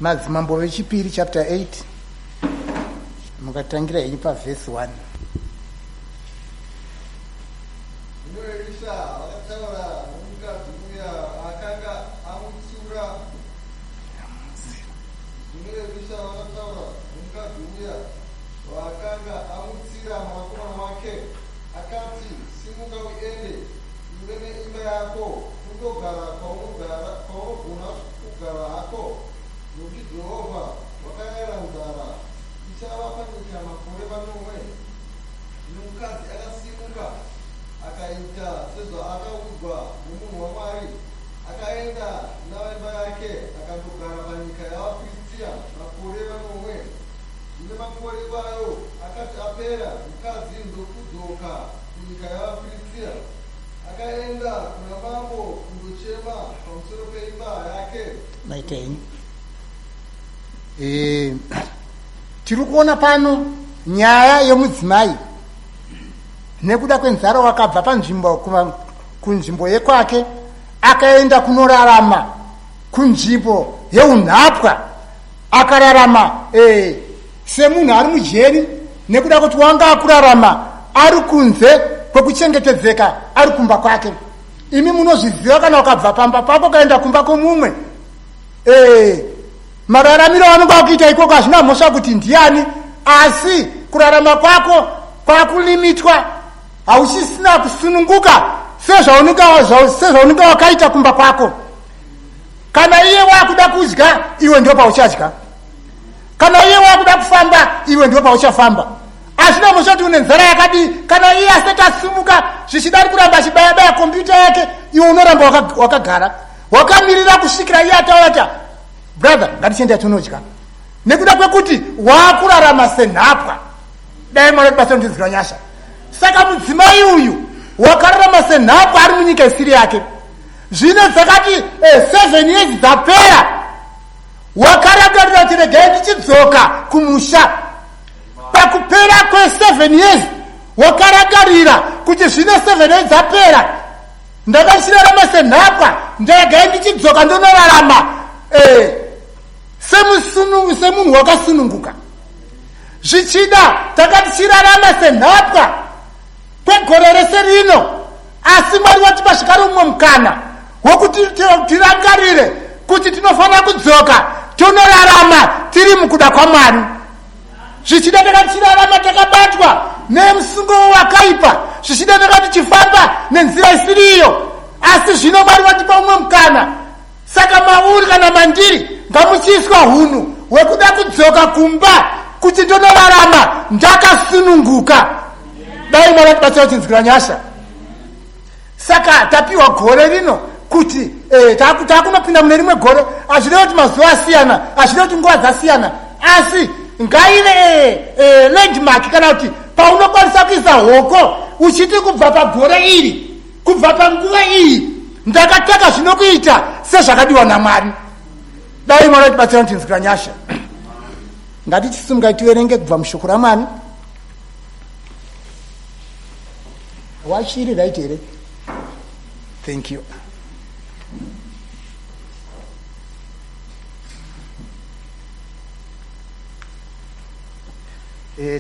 Madzimambo vechipiri chapter 8 mukatangira henyu pavhesi 1. Zvino Erisha vakataura nomukadzi uya akanga amutsiura. Zvino Erisha vakataura nomukadzi uya waakanga amutsira mwanakomana wake, akati, Simuka uende, iwe neimba yako, undogara kwaunogara kwaunogona kugara hako, nokuti Jehovha wakarayira nzara ichava panyika makore manomwe. Zvino mukadzi akasimuka, akaita sezvaakaudzwa nomunhu waMwari, akaenda navaimba yake, akandogara panyika yavaFiristia makore manomwe. Zvino makore iwayo akati apera, mukadzi ndokudzoka kunyika yavaFiristia, akaenda kuna mambo kundochema pamusoro peimba yake. Maita henyu. E, tiri kuona pano nyaya yemudzimai nekuda kwenzara wakabva panzvimbo kunzvimbo yekwake akaenda kunorarama kunzvimbo yeunhapwa akararama e, semunhu ari mujeri nekuda kuti wanga akurarama ari kunze kwekuchengetedzeka ari kumba kwake. Imi munozviziva kana ukabva pamba pako ukaenda kumba kwemumwe e, mararamiro avanenge vakuita ikoko hazvina mhosva kuti ndiani, asi kurarama kwako kwakulimitwa, hauchisina kusununguka sezvaunenge wakaita kumba kwako. Kana iye wakuda kudya, iwe ndo pauchadya. Kana iye wakuda kufamba, iwe ndo pauchafamba. Hazvina mhosva kuti une nzara yakadii. Kana iye asati asimuka, zvichida ari kuramba achibayabaya kombiyuta yake, iwe unoramba wakagara wakamirira kusvikira iye ataura kuti brother, ngatichienda tinodya, nekuda kwekuti wakurarama senhapwa. Dai Mwari atibatsira kundinzwira nyasha. Saka mudzimai uyu wakararama senhapwa ari munyika isiri yake. Zvino dzakati 7 years dzapera, wakarangarira kuti regai ndichidzoka kumusha. Pakupera kwe7 years wakarangarira kuti zvino 7 years dzapera, ndanga ndichirarama senhapwa, nderegai ndichidzoka ndonorarama semunhu wakasununguka. Zvichida tanga tichirarama senhapwa kwegore rese rino, asi Mwari watipa zvekare mumwe mukana wokuti tirangarire kuti tinofanira kudzoka tonorarama tiri mukuda kwaMwari. Zvichida tanga tichirarama takabatwa nemusungo wakaipa, zvichida tanga tichifamba nenzira isiri iyo, asi zvino Mwari watipa mumwe mukana. Saka mauri kana mandiri ngamuchiiswa hunhu hwekuda kudzoka kumba kuti ndonorarama ndakasununguka. Dai Mwari atibatsira kutinzwira nyasha. Saka tapiwa gore rino kuti takunopinda mune rimwe gore. Hazvirevi kuti mazuva asiyana, hazvirevi kuti nguva dzasiyana, asi ngaive landmark, kana kuti paunokwanisa kuisa hoko uchiti kubva pagore iri, kubva panguva iyi ndakataka zvinokuita sezvakadiwa naMwari. Dai Mwari atibatsira kutinzwira nyasha. Ngatichisimukai tiverenge kubva mushoko raMwari. Wachiri right here? Thank you.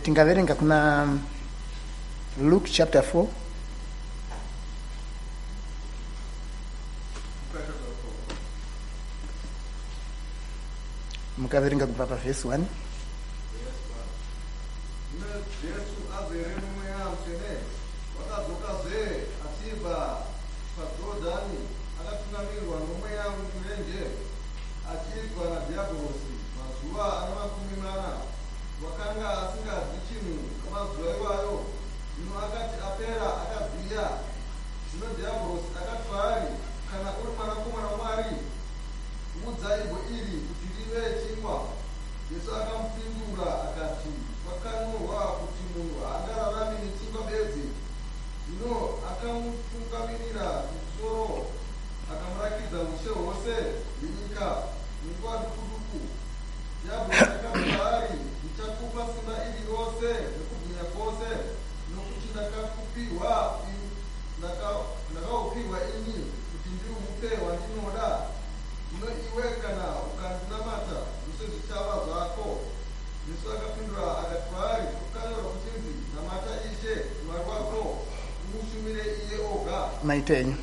Tingaverenga kuna Luke chapter 4. Mukaverenga kubva pavhesi 1. Zvino Jesu azere noMweya Mutsvene, wakadzokazve achibva paJorodhani, akatungamirirwa noMweya murenje, achiidzwa naDhiabhorosi mazuva ana makumi mana. Wakanga asingadyi chinhu namazuva iwayo, zvino akati apera, akaziya. Zvino Dhiabhorosi akati kwaari, Kana uri Mwanakomana waMwari, udza ibwe iri kuti rive chingwa. Jesu akamupindura akati, Kwakanyorwa kuti munhu haangararami nechingwa bedzi. Zvino akamutungamirira kumusoro, akamurakidza ushe hwose hwenyika munguva duku-duku. Dhiabhorosi akati kwaari, Ndichakupa simba iri rose nokubwinya kwose, nokuti ndakakupiwa ndakaupiwa ini kuti ndiupe wandinoda. Zvino iwe kana Maita henyu.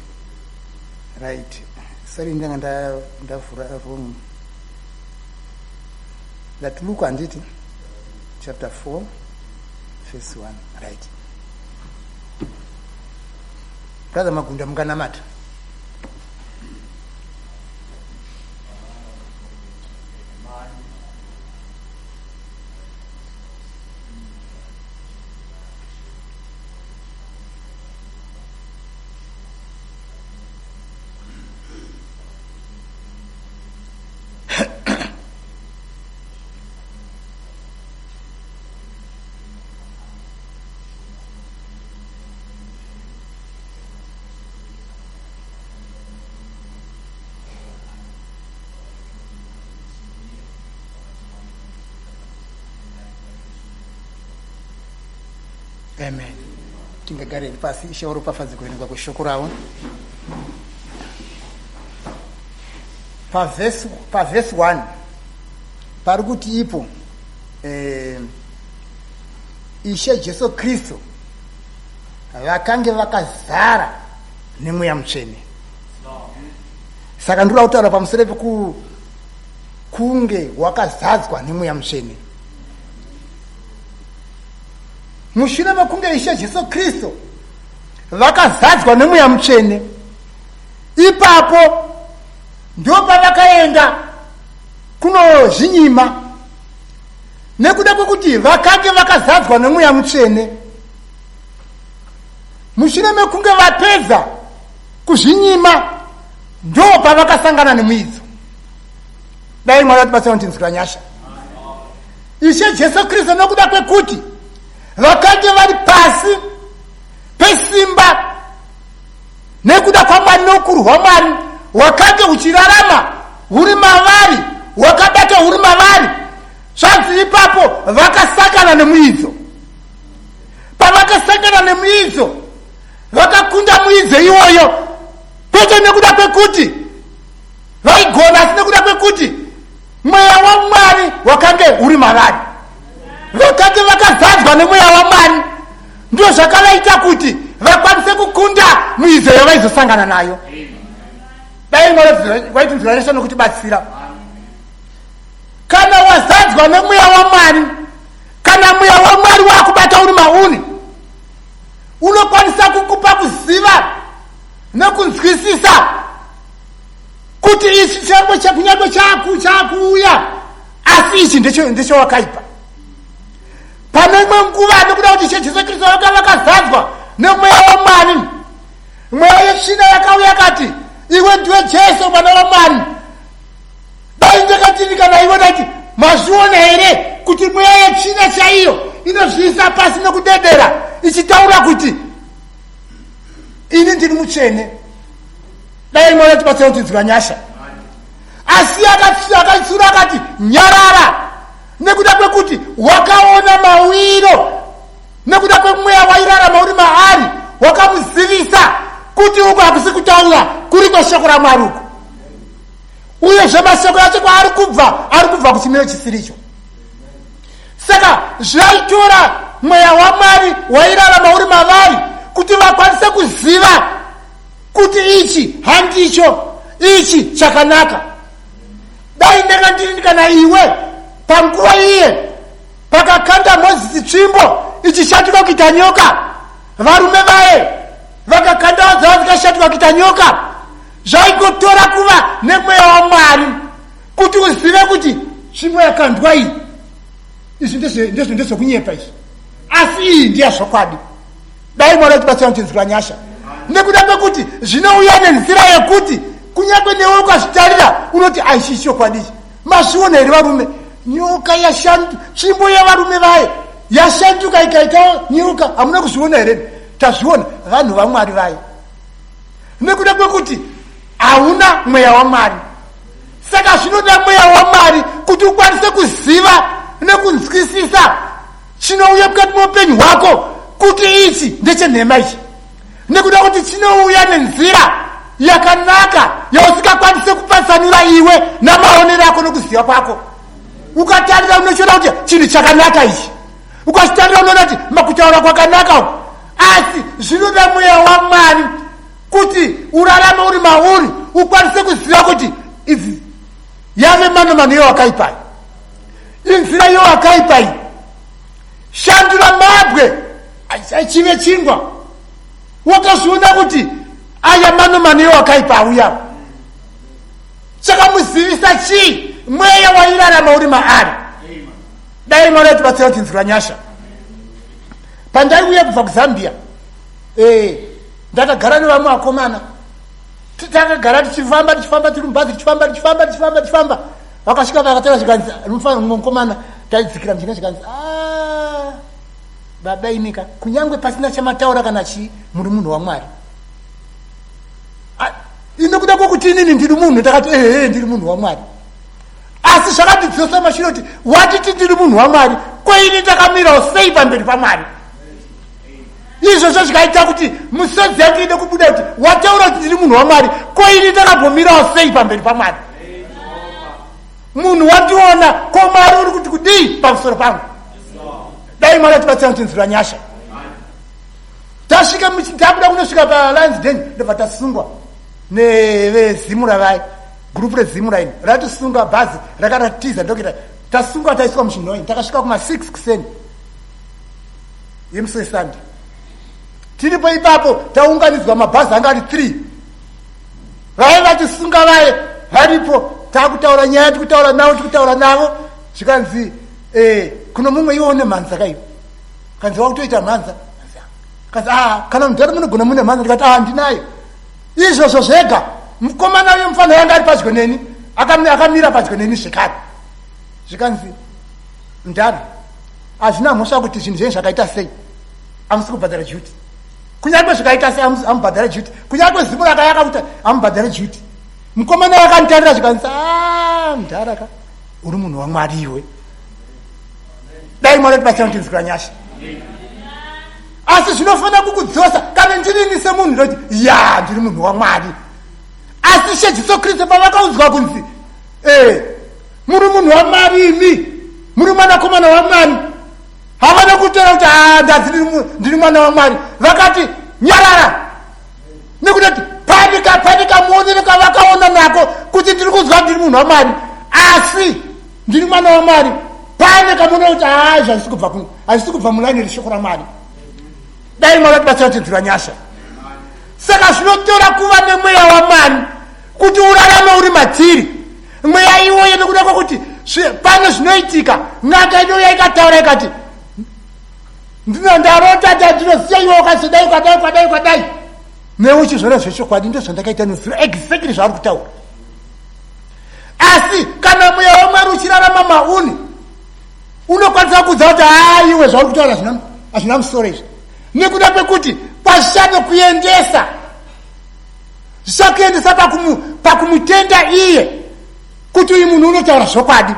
Right, sorry, ndanga ndavhura wrong. That Luke, handiti? Chapter 4 verse 1. Right, Brother Magunda, munganamata. Amen. Tingagare pasi. Ishe waropafadze kuverengwa kweshoko ravo. Pavhesi 1 pari kuti ipo Ishe Jesu Kristu vakange vakazara neMweya Mutsvene. Saka ndinoda kutaura pamusoro pekunge wakazadzwa neMweya Mutsvene. Mushure mekunge Ishe Jesu Kristu vakazadzwa neMweya Mutsvene, ipapo ndopavakaenda kunozvinyima, nekuda kwekuti vakange vakazadzwa neMweya Mutsvene. Mushure mekunge vapedza kuzvinyima, ndo pavakasangana nemuidzo. Dai Mwari vatibatsira kutinzwira nyasha. Ishe Jesu Kristu, nokuda kwekuti vakange vari pasi pesimba nekuda kwaMwari noukuru hwaMwari hwakange huchirarama huri mavari, hwakabata huri mavari, zvanzi ipapo vakasangana nemuidzo. Pavakasangana nemuidzo, vakakunda muidzo iwoyo, kwete nekuda kwekuti vaigona, asi nekuda kwekuti Mweya waMwari wakange uri mavari. Vakange vakazadzwa neMweya waMwari, ndio zvakavaita kuti vakwanise kukunda muidzo yavaizosangana nayo. Dai Mwari waitinzwira nyasha nokutibatsira. Kana wazadzwa neMweya waMwari, kana Mweya waMwari wakubata uri mauri, unokwanisa kukupa kuziva nekunzwisisa kuti ichi chango chakunyange chaku chakuuya, asi ichi ndechewakaipa. Pane imwe nguva, nekuda kuti Ishe Jesu Kristu vanga vakazadzwa neMweya waMwari, mweya yetsvina yakauya kati, "Iwe ndiwe Jesu, mwana waMwari." Dai ndakatini kana iwe ndati, mazviona here kuti mweya yetsvina chaiyo inozviisa pasi nekudedera ichitaura kuti ini ndiri mutsvene? Dai Mwari atibatsira kutinzwira nyasha. Asi akatsura akati, "Nyarara," nekuda kwekuti wakaona mawiro, nekuda kwemweya wairarama uri maari wakamuzivisa kuti uku hakusi kutaura kuri kweshoko raMwari uku, uyezve mashoko yacho kwaari kubva ari kubva kuchimiro chisiricho. Saka zvaitora Mweya waMwari wairarama uri mavari kuti vakwanise kuziva kuti ichi handicho, ichi chakanaka. Dai ndanga ndiri kana iwe, panguva iye pakakanda Mozisi tsvimbo ichishanduka kuita nyoka, varume vaye vakakandawo dzava dzikashanduka kuita nyoka, zvaingotora kuva nemweya waMwari kuti uzive kuti tsvimbo yakandwa iyi, izvi ndezvekunyepa izvi, asi iyi ndeyazvokwadi. Dai Mwari atibatsira kutinzwira nyasha, nekuda kwekuti zvinouya nenzira yekuti kunyange newe ukazvitarira unoti, "Aichi chokwadi ichi." Mazviona here varume, nyoka yashandu, tsvimbo yevarume vaye yashanduka ikaita nyoka? Hamuna kuzviona here? Tazviona, vanhu vaMwari vaye. Nekuda kwekuti hauna Mweya waMwari. Saka zvinoda Mweya waMwari kuti ukwanise kuziva nekunzwisisa chinouya mukati meupenyu hwako, kuti ichi ndechenhema ichi, nekuda kuti chinouya nenzira yakanaka yausingakwanise kupatsanura iwe namaonero ako nokuziva kwako. Ukatarira unochiona kuti chinhu chakanaka ichi, ukachitarira unoona kuti makutaura kwakanaka uku, asi zvinoda Mweya waMwari. Kuti urarame uri mauri, ukwanise kuziva kuti idzi yave mano mano yowakaipai, inzira yowakaipai. Shandura mabwe chive chingwa. Wakazviona kuti aya mano mano yowakaipa auya. Chakamuzivisa chii? Mweya wairarama uri maari. Dai Mwari atibatsira kuti nzira nyasha. Pandaiuya kubva kuZambia, ndakagara nevamwe vakomana, takagara tichifamba tichifamba tiri mubhazi, tichifamba tichifamba tichifamba tichifamba. Vakasvika vakataura, zvikanzi mukomana taidzikira mujinga, zvikanzi ah, baba imika, kunyange pasina chamataura kana chii, muri munhu waMwari. Inokuda kwokuti inini ndiri munhu, ndakati ehe, ndiri munhu waMwari. Asi zvakandidzosa mashure kuti watiti ndiri munhu waMwari, koini ndakamirawo sei pamberi paMwari? Izvozvo zvikaita kuti musodzi yangu ide kubuda kuti wataura kuti ndiri munhu waMwari, koini ndakambomirawo sei pamberi paMwari? Munhu wandiona, ko Mwari uri kuti kudii pamusoro pangu? Dai Mwari atibatsira kuti nzira nyasha. Tasvika, tabuda kunosvika paLions Den, ndobva tasungwa neveZimura vai, gurupu reZimura ini ratisunga, bhazi rakaratiza, ndokuita tasungwa, taiswa muChinhoyi. Takasvika kuma6 kuseni yemusi weSunday. Tiripo ipapo taunganidzwa, mabhazi anga ari 3, vai vatisunga vaye varipo. Takutaura nyaya, tikutaura navo, tikutaura navo, zvikanzi kuno mumwe, iwe une mhanza kaiwe, kanzi wakutoita mhanza, kanzi a kana mudhara munogona mune mhanza. Ndikati a ndinayo. Izvozvo zvega, mukomana uyo mufanira yanga ari padyo neni, akamira padyo neni zvekare, zvikanzi mudhara, hazvina mhosva kuti zvinhu zvenyu zvakaita sei, hamusi kubhadhara duty. Kunyange zvikaita sei, hamubhadhara duty. Kunyange zimu rakayaka kuti hamubhadhara duty. Mukomana wakanditarira, zvikanzi a mudhara ka, uri munhu waMwari iwe. Dai Mwari atibatsira kutinzwira nyasha. Asi zvinofanira kukudzosa. Kana ndirini semunhu, ndoti ya ndiri munhu waMwari. Asi She Jesu Kristu pavakaudzwa kunzi muri munhu waMwari, imi muri mwanakomana waMwari, havana kutora kuti a ndazi ndiri mwana waMwari. Vakati nyarara, nekuti pane kamuonero kavakaona nako kuti ndiri kunzwa ndiri munhu waMwari, asi ndiri mwana waMwari. Pane kamuonero kuti haa, izvi hazvisi kubva mulaini reshoko raMwari. Dai Mwari atibatsira kutinzwira nyasha. Saka zvinotora kuva nemweya waMwari kuti urarame uri matiri, mweya iwoyo, nekuda kwekuti pane zvinoitika. N'anga inouya ikataura ikati ndino ndarota, ndinoziva iwe wakazodai, ukadai, ukadai, ukadai, newe uchizvona zvechokwadi ndozvandakaita nezuro, exactly zvaari kutaura. Asi kana mweya waMwari uchirarama mauni, unokwanisa kuudza kuti haiwe, zvauri kutaura hazvina musoro izvi, nekuda kwekuti kwazvichanokuendesa, zvichakuendesa pakumutenda iye kuti uyu munhu unotaura zvokwadi.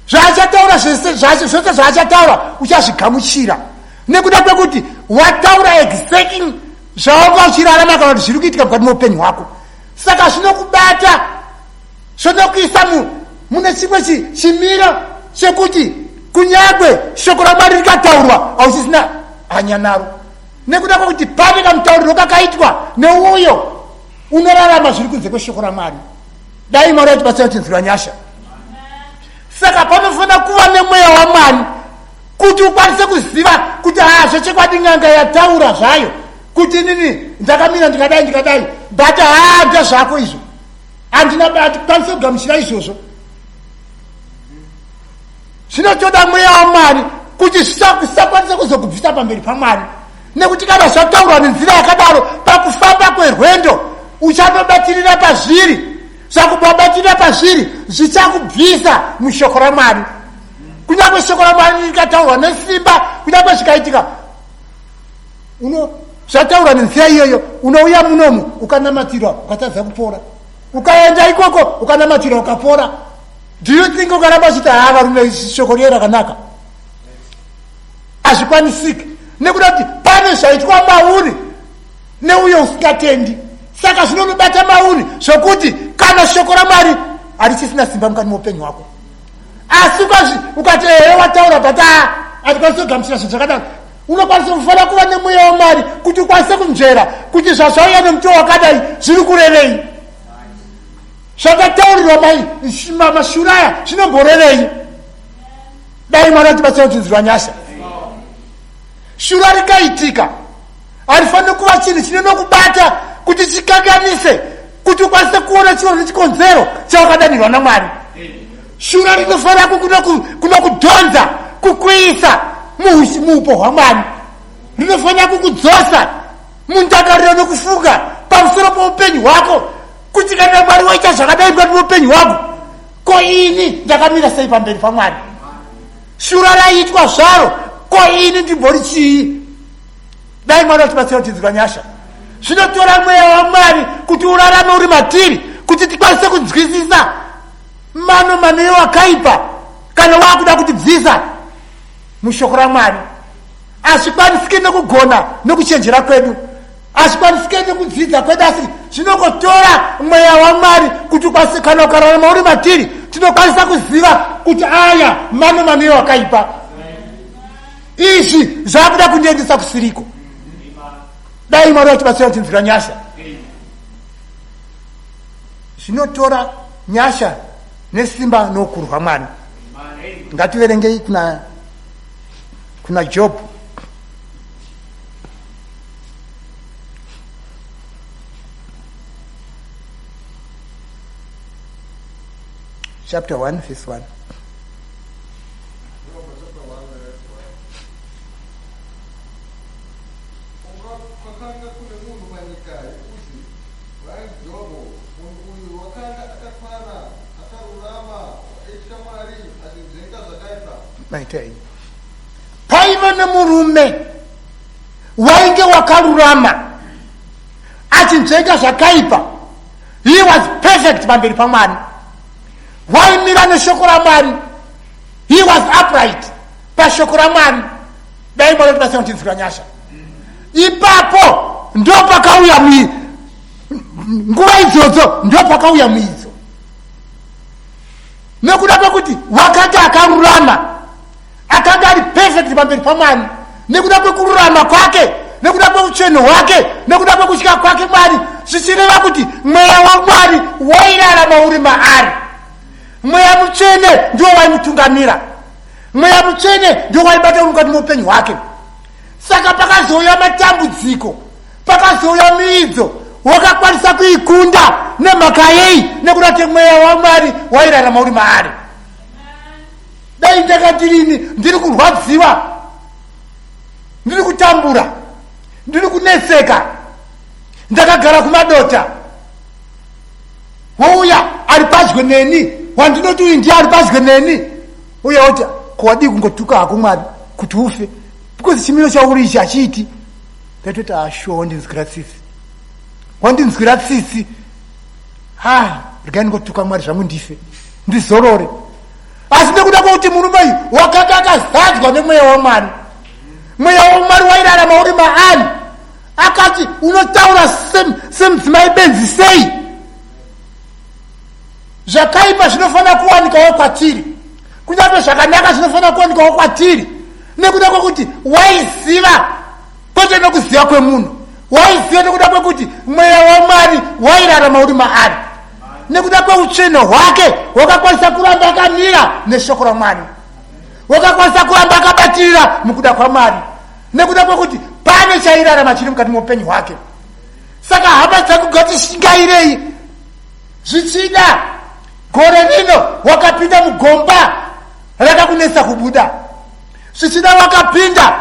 Zvaachataura zvese, zvose zvaachataura uchazvigamuchira, nekuda kwekuti wataura exactly zvawanga uchirarama kana kuti zviri kuitika mukati meupenyu hwako. Saka zvinokubata, zvinokuisa mune chimwe chimiro chekuti kunyangwe shoko raMwari rikataurwa, hauchisina hanya naro, nekuda kwekuti pane kamutauriro kakaitwa neuyo unorarama zviri kunze kweshoko raMwari. Dai Mwari atibatsira kutinzwira nyasha. Saka panofanira kuva nemweya waMwari kuti ukwanise kuziva kuti haa, zvechokwadi n'anga yataura zvayo kuti inini ndakamira ndikadai ndikadai, but haa, ndezvako izvo, handina hatikwanise kugamuchira izvozvo. Zvinotoda mweya waMwari kuti zvisakwanise kuzokubvisa pamberi paMwari, nekuti kana zvataurwa nenzira yakadaro, pakufamba kwerwendo uchanobatirira pazviri. Zvakubabatirira pazviri zvichakubvisa mushoko raMwari. Kunyange shoko raMwari rikataurwa nesimba, kunyange zvikaitika uno zvataurwa nenzira iyoyo, unouya munomu ukanamatirwa ukatadza kupora, ukaenda ikoko ukanamatirwa ukapora, do you think ukaramba uchiti haa varume, shoko riye rakanaka? Hazvikwanisiki, nekuda kuti pane zvaitwa mauri neuyo usingatendi. Saka zvinonobata mauri zvokuti kana shoko raMwari harichisina simba mukati meupenyu hwako. Asi ukati ehe, wataura, but hatikwanisi kugamuchira zvinhu zvakadaro. Unokwanisa kufanira kuva nemweya waMwari kuti ukwanise kunzvera kuti zvazvauya nemutoo wakadai zviri kurevei. Zvatataurirwa mashura aya zvinomborevei. Dai Mwari atibatsira kutinzwira nyasha. Shura rikaitika harifaniri kuva chinhu chine nokubata kuti chikanganise kuti ukwanise kuona chiro nechikonzero chawakadanirwa naMwari. Shura rinofanira kunokudhonza kukuisa muupo hwaMwari. Rinofanira kukudzosa mundangariro nokufunga pamusoro poupenyu hwako kuti kana Mwari waita zvakadai mukati meupenyu hwangu, ko ini ndakamira sei pamberi paMwari? Shura raiitwa zvaro, ko ini ndimbori chii? Dai Mwari vatibatsira kutinzwira nyasha. Zvinotora mweya waMwari kuti urarame uri matiri kuti tikwanise kunzwisisa mano mano ewakaipa kana wakuda kutibvisa mushoko raMwari. Hazvikwanisike nekugona nekuchenjera kwedu, hazvikwanisike nekudzidza kwedu, asi zvinongotora mweya waMwari kuti ukwanise, kana ukararama uri matiri, tinokwanisa kuziva kuti aya mano mano ewakaipa. Izvi zvakuda kundiendesa kusiriko. Dai Mwari vatibatsira kutinzwira nyasha. Zvinotora nyasha nesimba noukuru hwaMwari. Ngativerengei kuna kuna Job. Chapter 1 verse 1. Kwakanga kune munhu panyika yeUzi, wainzi Jobho. Munhu uyu wakanga akakwana, akarurama, waitya Mwari, achinzvenga zvakaipa. Maita henyu. Paiva nemurume wainge wakarurama achinzvenga zvakaipa. He was perfect pamberi paMwari. Waimira neshoko raMwari. He was upright pashoko raMwari. Dai Mwari vatibatsira kutinzwira nyasha. Ipapo ndopakauya nguva idzodzo ndopakauya muidzo nekuda kwekuti wakanga akarurama akanga ari perfect pamberi pamwari nekuda kwekururama kwake nekuda kweutsvene hwake nekuda kwekutya kwake mwari zvichireva kuti mweya wamwari wairarama uri maari mweya mutsvene ndiwo waimutungamira mweya mutsvene ndiwo waibata mukati meupenyu hwake saka pakazouya matambudziko pakazouya miidzo wakakwanisa kuikunda nemhaka yei nekuda kuti mweya wamwari wairarama uri maari dai ndanga ndirini ndiri kurwadziwa ndiri kutambura ndiri kunetseka ndakagara kumadota wouya ari padyo neni wandinoti uyu ndiye ari padyo neni uye woti ko wadii kungotuka hako mwari kuti ufe because chimiro chauri ichi hachiiti ndaitoti ashuwa ah, wandinzwira tsitsi wandinzwira tsitsi ha regai ndingotuka mwari zvangu ndife ndizorore asi nekuda kwekuti murume uyu wakanga akazadzwa nemweya wamwari mweya wamwari wairarama uri maani akati unotaura semudzimai benzi sei zvakaipa zvinofanira kuwanikawo kwatiri kunyange zvakanaka zvinofanira kuwanikawo kwatiri nekuda kwekuti waiziva kwete nokuziva kwemunhu waiziva nekuda kwekuti mweya wamwari wairarama uri maari nekuda kweutsvene hwake wakakwanisa kuramba akamira neshoko ramwari wakakwanisa kuramba akabatirira mukuda kwamwari nekuda kwekuti pane chairarama chiri mukati meupenyu hwake saka hama dzangu ngatishingairei zvichida gore rino wakapinda mugomba rakakunetsa kubuda zvichida wakapinda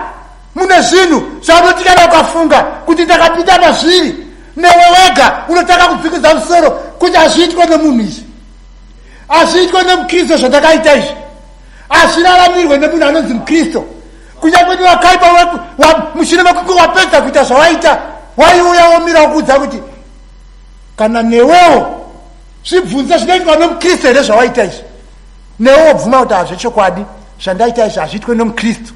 mune zvinhu zvaunoti kana ukafunga kuti ndakapinda mazviri newe wega unotanga kudzikudza musoro kuti hazviitwe nemunhu izvi hazviitwe nemukristu zvandakaita izvi hazviraramirwe nemunhu anonzi mukristu kunyange nevakaipa mushure mekunge wapedza kuita zvawaita waiuya womira wokuudza kuti kana newewo zvibvunze zvinoitwa nemukristu here zvawaita izvi newe wobvuma kuti hazvechokwadi zvandaita izvi hazviitwe nemukristu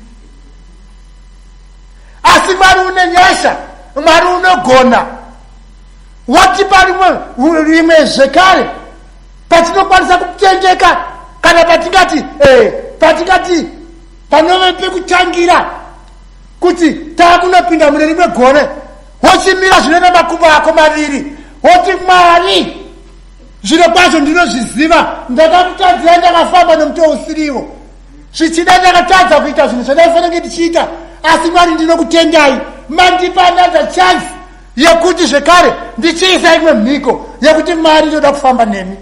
asi mwari une nyasha mwari unogona watipa rimwe rimwe zvekare patinokwanisa kutendeka kana patingati eh, patingati panove pekutangira. Kuti taakunopinda mune rimwe gore, wochimira zvino namakumbo ako maviri, woti Mwari, zviro kwazvo ndinozviziva, ndakakutadzira, ndakafamba nomutoo usiriwo. Zvichida ndakatadza kuita zvinhu zvandaifanira kunge ndichiita, asi Mwari ndinokutendai, mandipa another chance yekuti zvekare ndichiisa imwe mhiko yekuti Mwari ndoda kufamba nemi.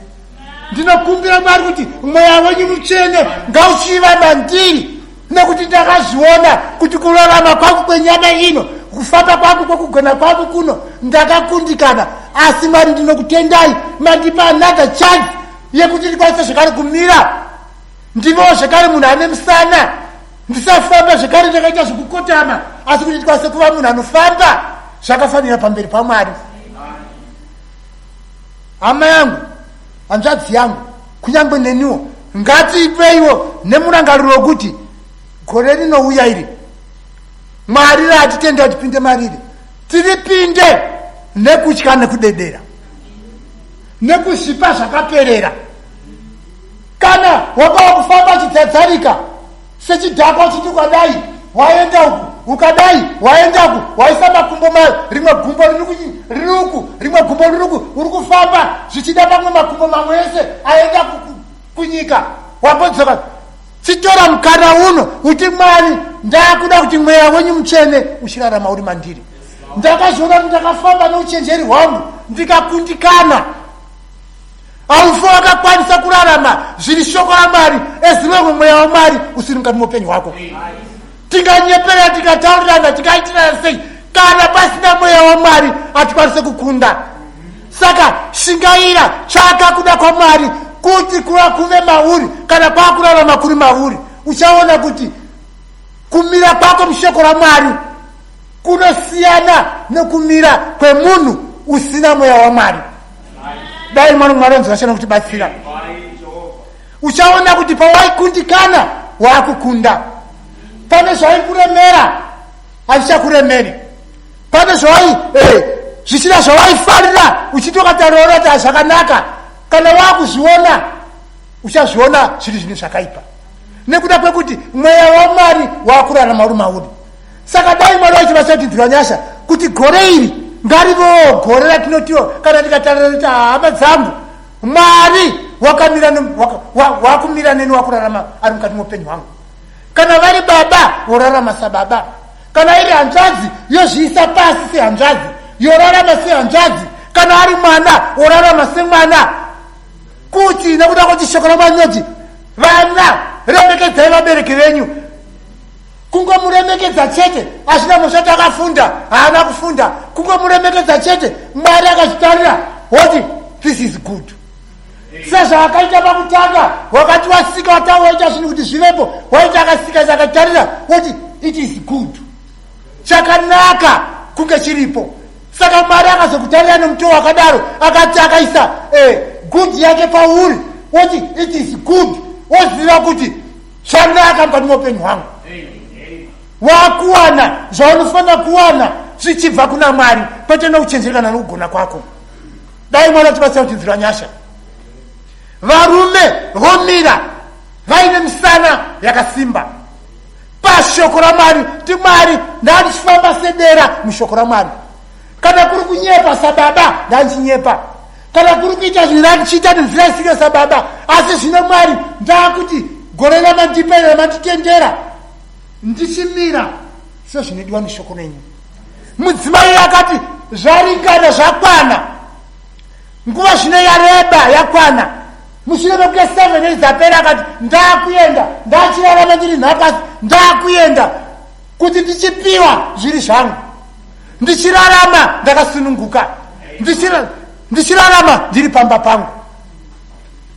Ndinokumbira Mwari kuti mweya wenyu mutsvene ngauchiva mandiri, nekuti ndakazviona kuti kurarama kwangu kwenyama ino, kufamba kwangu kwekugona kwangu kuno, ndakakundikana. Asi Mwari ndinokutendai, mandipa another chance yekuti ndikwanise zvekare kumira. Ndivewo zvekare munhu ane musana, ndisafamba zvekare ndakaita zvekukotama, asi kuti ndikwanise kuva munhu anofamba zvakafanira pamberi paMwari. Hama yangu, hanzvadzi yangu, kunyange neniwo, ngatiipeiwo nemurangariro wekuti gore rinouya iri Mwari raatitenda kuti tipinde mariri, tiripinde nekutya nekudedera nekuzvipa zvakaperera. Kana wanga wakufamba uchidzadzarika sechidhakwa uchiti ukadai waenda uku, ukadai waenda uku, waisa makumbo mayo, rimwe gumbo riri uku, rimwe gumbo riri uku, uri kufamba zvichida pamwe makumbo mamwe ese aenda kunyika, wambodzoka. Chitora mukana uno uti Mwari, ndakuda kuti mweya wenyu mutsvene uchirarama uri mandiri. Ndakazviona kuti ndakafamba neuchenjeri hwangu ndikakundikana. Haufe wakakwanisa kurarama zviri shoko raMwari as long mweya waMwari usiri mukati meupenyu hwako. Tinganyepera, tingataurirana, tingaitirana sei, kana pasina mweya waMwari hatikwanise kukunda. Saka shingaira, tsvaka kuda kwaMwari kuti kuva kuve mauri. Kana kwakurarama kuri mauri, uchaona kuti kumira kwako mushoko raMwari kunosiyana nekumira kwemunhu usina mweya waMwari. Dai mwana Mwari anzwa chana kutibatsira. Uchaona kuti pawaikundikana wakukunda, pane zvaikuremera hazvichakuremeri, pane zvawai eh, zvichida zvawaifarira uchiti ukatauraona kuti hazvakanaka, kana wakuzviona uchazviona zviri zvinhu zvakaipa nekuda kwekuti mweya waMwari wakurarama uri mauri. Saka dai Mwari vachibatsira kutinzwira nyasha kuti gore iri ngarivewo gore ratinotiwo kana tikatarira kuti hama dzangu, Mwari wakamira wakumira neni, wakurarama ari mukati meupenyu hwangu. Kana vari baba vorarama sababa, kana iri hanzvadzi yozviisa pasi sehanzvadzi yorarama sehanzvadzi, kana ari mwana worarama semwana, kuti nekuda kwekuti shoko raMwari rinoti vana remekedzai vabereki venyu. Kungomuremekedza chete hazvina mhosva kuti akafunda haana kufunda, kungomuremekedza chete Mwari akazvitarira woti this is good. Sezvaakaita pakutanga, wakati wasika wataura waita zvinhu kuti zvivepo, waita akasika akatarira woti it is good, chakanaka kunge chiripo. Saka Mwari akazokutarira nomutoo wakadaro, akati akaisa good yake pauri, woti it is good, woziva kuti zvanaka mukati meupenyu hwangu. Wakuwana zvaunofanira kuwana zvichibva kuna Mwari, kwete nouchenjeri kana nokugona kwako. Dai Mwari atibatsira kutinzwira nyasha. Varume vomira vaine misana yakasimba pashoko raMwari. Ti Mwari, ndandichifamba sedera mushoko raMwari. Kana kuri kunyepa sababa, ndandichinyepa. Kana kuri kuita zvinhu, ndandichiita nenzira isiriyo sababa. Asi zvino Mwari, ndakuti gore ramandipa ramanditendera ndichimira sezvinodiwa neshoko renyu. Mudzimai akati zvaringana, zvakwana, nguva zvino yareba, yakwana. Mushure mekunge 7 days apera, akati ndakuenda, ndachirarama ndiri nhapasi, ndakuenda kuti ndichipiwa zviri zvangu, ndichirarama ndakasununguka, ndichirarama ndiri pamba pangu.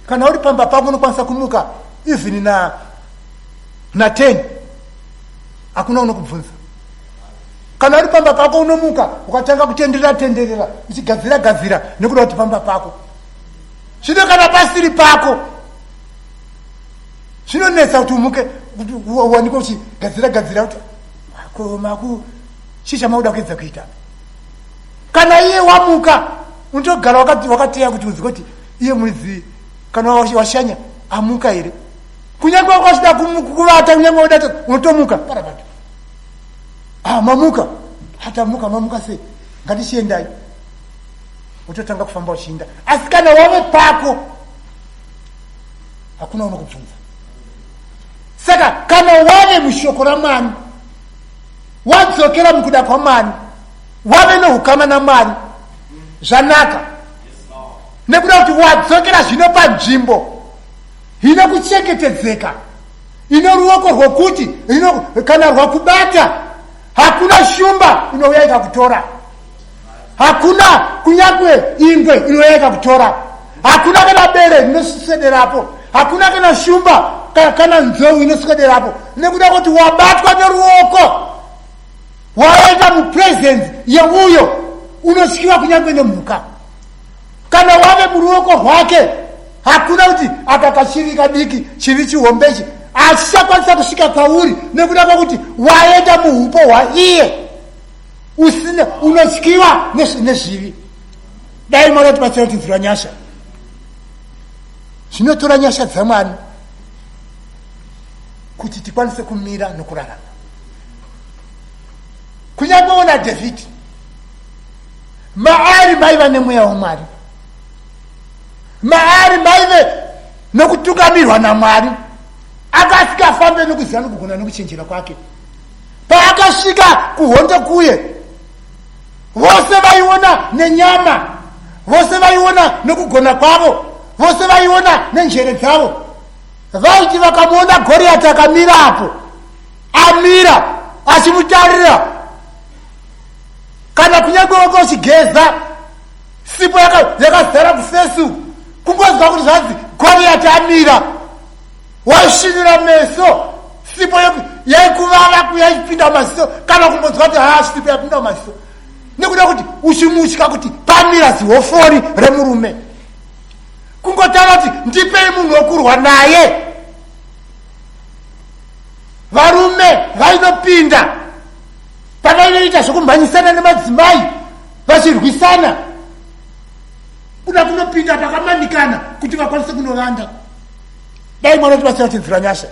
Kana uri pamba pako unokwanisa kumuka even na 10, hakuna unokubvunza. Kana uri pamba pako unomuka ukatanga kutenderera tenderera uchigadzira gadzira nekuda kuti pamba pako. Zvino kana pasiri pako zvinonetsa kuti umuke, kuti uwanike uchigadzira gadzira kuti maku chii chamakuda kuedza kuita. Kana iye wamuka unotogara wakateya kuti unzwe kuti iye muridzi kana washanya amuka here. Kunyange wanga uchida kuvata, kunyange wada, unotomuka parapata. Amamuka hatamuka, mamuka sei? Ngatichiendai. Wototanga kufamba uchiinda, asi kana wave pako hakuna unokubvunza. Saka kana wave mushoko raMwari, wadzokera mukuda kwaMwari, wave noukama naMwari, zvanaka, nekuda kuti wadzokera zvino panzvimbo ine kuchengetedzeka, ine ruoko rwokuti kana rwakubata hakuna shumba inouya ikakutora, hakuna kunyange ingwe inouya ikakutora, hakuna kana bere rinoswederapo, hakuna kana shumba kana nzou inoswederapo, nekuda kuti wabatwa neruoko, waenda mupresence yeuyo unotyiwa kunyange nemhuka. Kana wave muruoko rwake, hakuna kuti aka kachivi kadiki, chivi chihombechi hachichakwanisa kusvika kwauri, nekuda kwekuti waenda muupo hwaiye usina unotyiwa nezvivi. Dai Mwari atibatsira kutinzwira nyasha. Zvinotora nyasha dzaMwari kuti tikwanise kumira nokurarama. Kunyange ona Dhavhidhi, maari maiva nemweya waMwari, maari maive nokutungamirwa naMwari. Akasikafambe nokuziva nokugona nokuchenjera kwake. Paakasvika kuhondo kuye, vose vaiona nenyama, vose vaiona nokugona kwavo, vose vaiona nenjere dzavo, vaiti vakamuona Goriyati akamira apo, amira achimutarira, kana kunyange wanga uchigeza sipo yakazara kufesu, kungonzwa kuti zvanzi Goriyati amira, waisvinira meso, sipo yaikuvava yaipinda mumaziso, kana kumbonzwa kuti haa, sipo yapinda mumaziso, nekuda kuti uchimutya kuti pamira zihofori remurume. Kungotaura kuti ndipei munhu wokurwa naye, varume vainopinda pavainoita zvokumhanyisana nemadzimai vachirwisana, kuda kunopinda pakamanikana kuti vakwanise kunovanda. Dai Mwari tibatsira kutinzwira nyasha.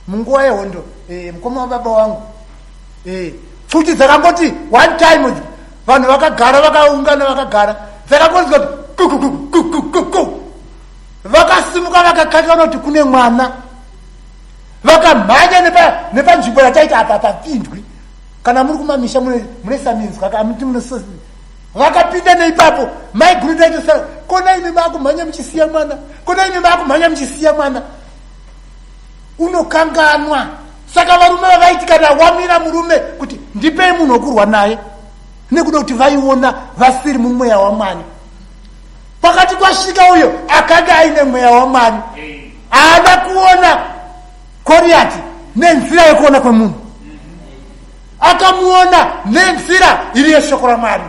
Munguva yehondo, mukoma wababa wangu, pfuti dzakangoti one time, vanhu vakagara, vakaungana, vakagara, dzakangonzwa kuti kukukukukuku, vakasimuka, vakakatana kuti kune mwana, vakamhanya nepanzvimbo yataita apa papindwi. Kana muri kumamisha mune saminzwa kamuti, vakapinda neipapo. Maiguru taitosara, kona imi maakumhanya muchisiya mwana, kona imi maakumhanya muchisiya mwana, unokanganwa. Saka varume vavaiti kana wamira murume kuti ndipei munhu wokurwa naye, nekuda kuti vaiona vasiri mumweya waMwari. Pakati kwasvika uyo akanga aine mweya waMwari, haana kuona Goriyati nenzira yekuona kwemunhu, akamuona nenzira iri yeshoko raMwari,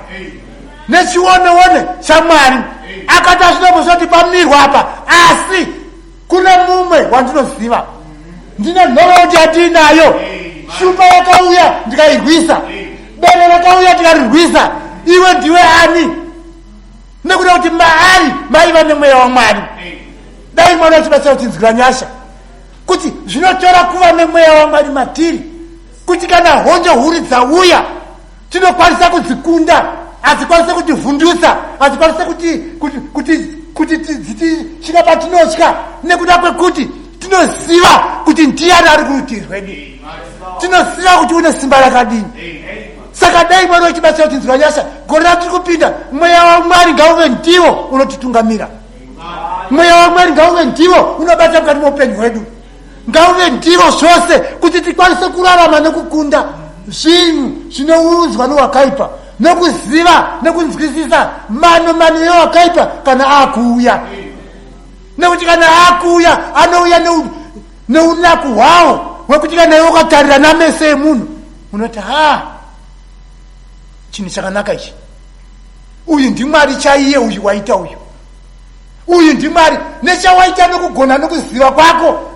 nechioneone chaMwari. Akati azvinombosoti pamirwa apa, asi kune mumwe wandinoziva, ndine nhoroondo yatiinayo. Shumba yakauya ndikairwisa, bere rakauya tikarirwisa, iwe ndiwe ani? Nekuda kuti maari maiva nemweya waMwari. Dai Mwari achibatsira kutinzwira nyasha, kuti zvinotora kuva nemweya waMwari matiri, kuti kana hondo huru dzauya tinokwanisa kudzikunda, hadzikwanise kutivhundutsa, hadzikwanise kuti dzitisvika patinotya, nekuda kwekuti tinoziva kuti ndiani ari kurutivi rwedu, tinoziva kuti une simba rakadini. Saka dai Mwari wachibatsira kutinzwira nyasha. Gore ratiri kupinda, mweya waMwari ngauve ndiwo unotitungamira, mweya waMwari ngauve ndiwo unobata mukati meupenyu hwedu, ngauve ndiwo zvose, kuti tikwanise kurarama nekukunda zvinhu zvinounzwa nowakaipa, nokuziva nekunzwisisa mano mano yewakaipa kana akuuya. Nekuti kana akuuya anouya neunaku hwawo, hwekuti kana iwe ukatarira nameso emunhu unoti, ha, chinhu chakanaka ichi, uyu ndiMwari chaiye, uyu waita uyu, uyu ndiMwari nechawaita nokugona nokuziva kwako,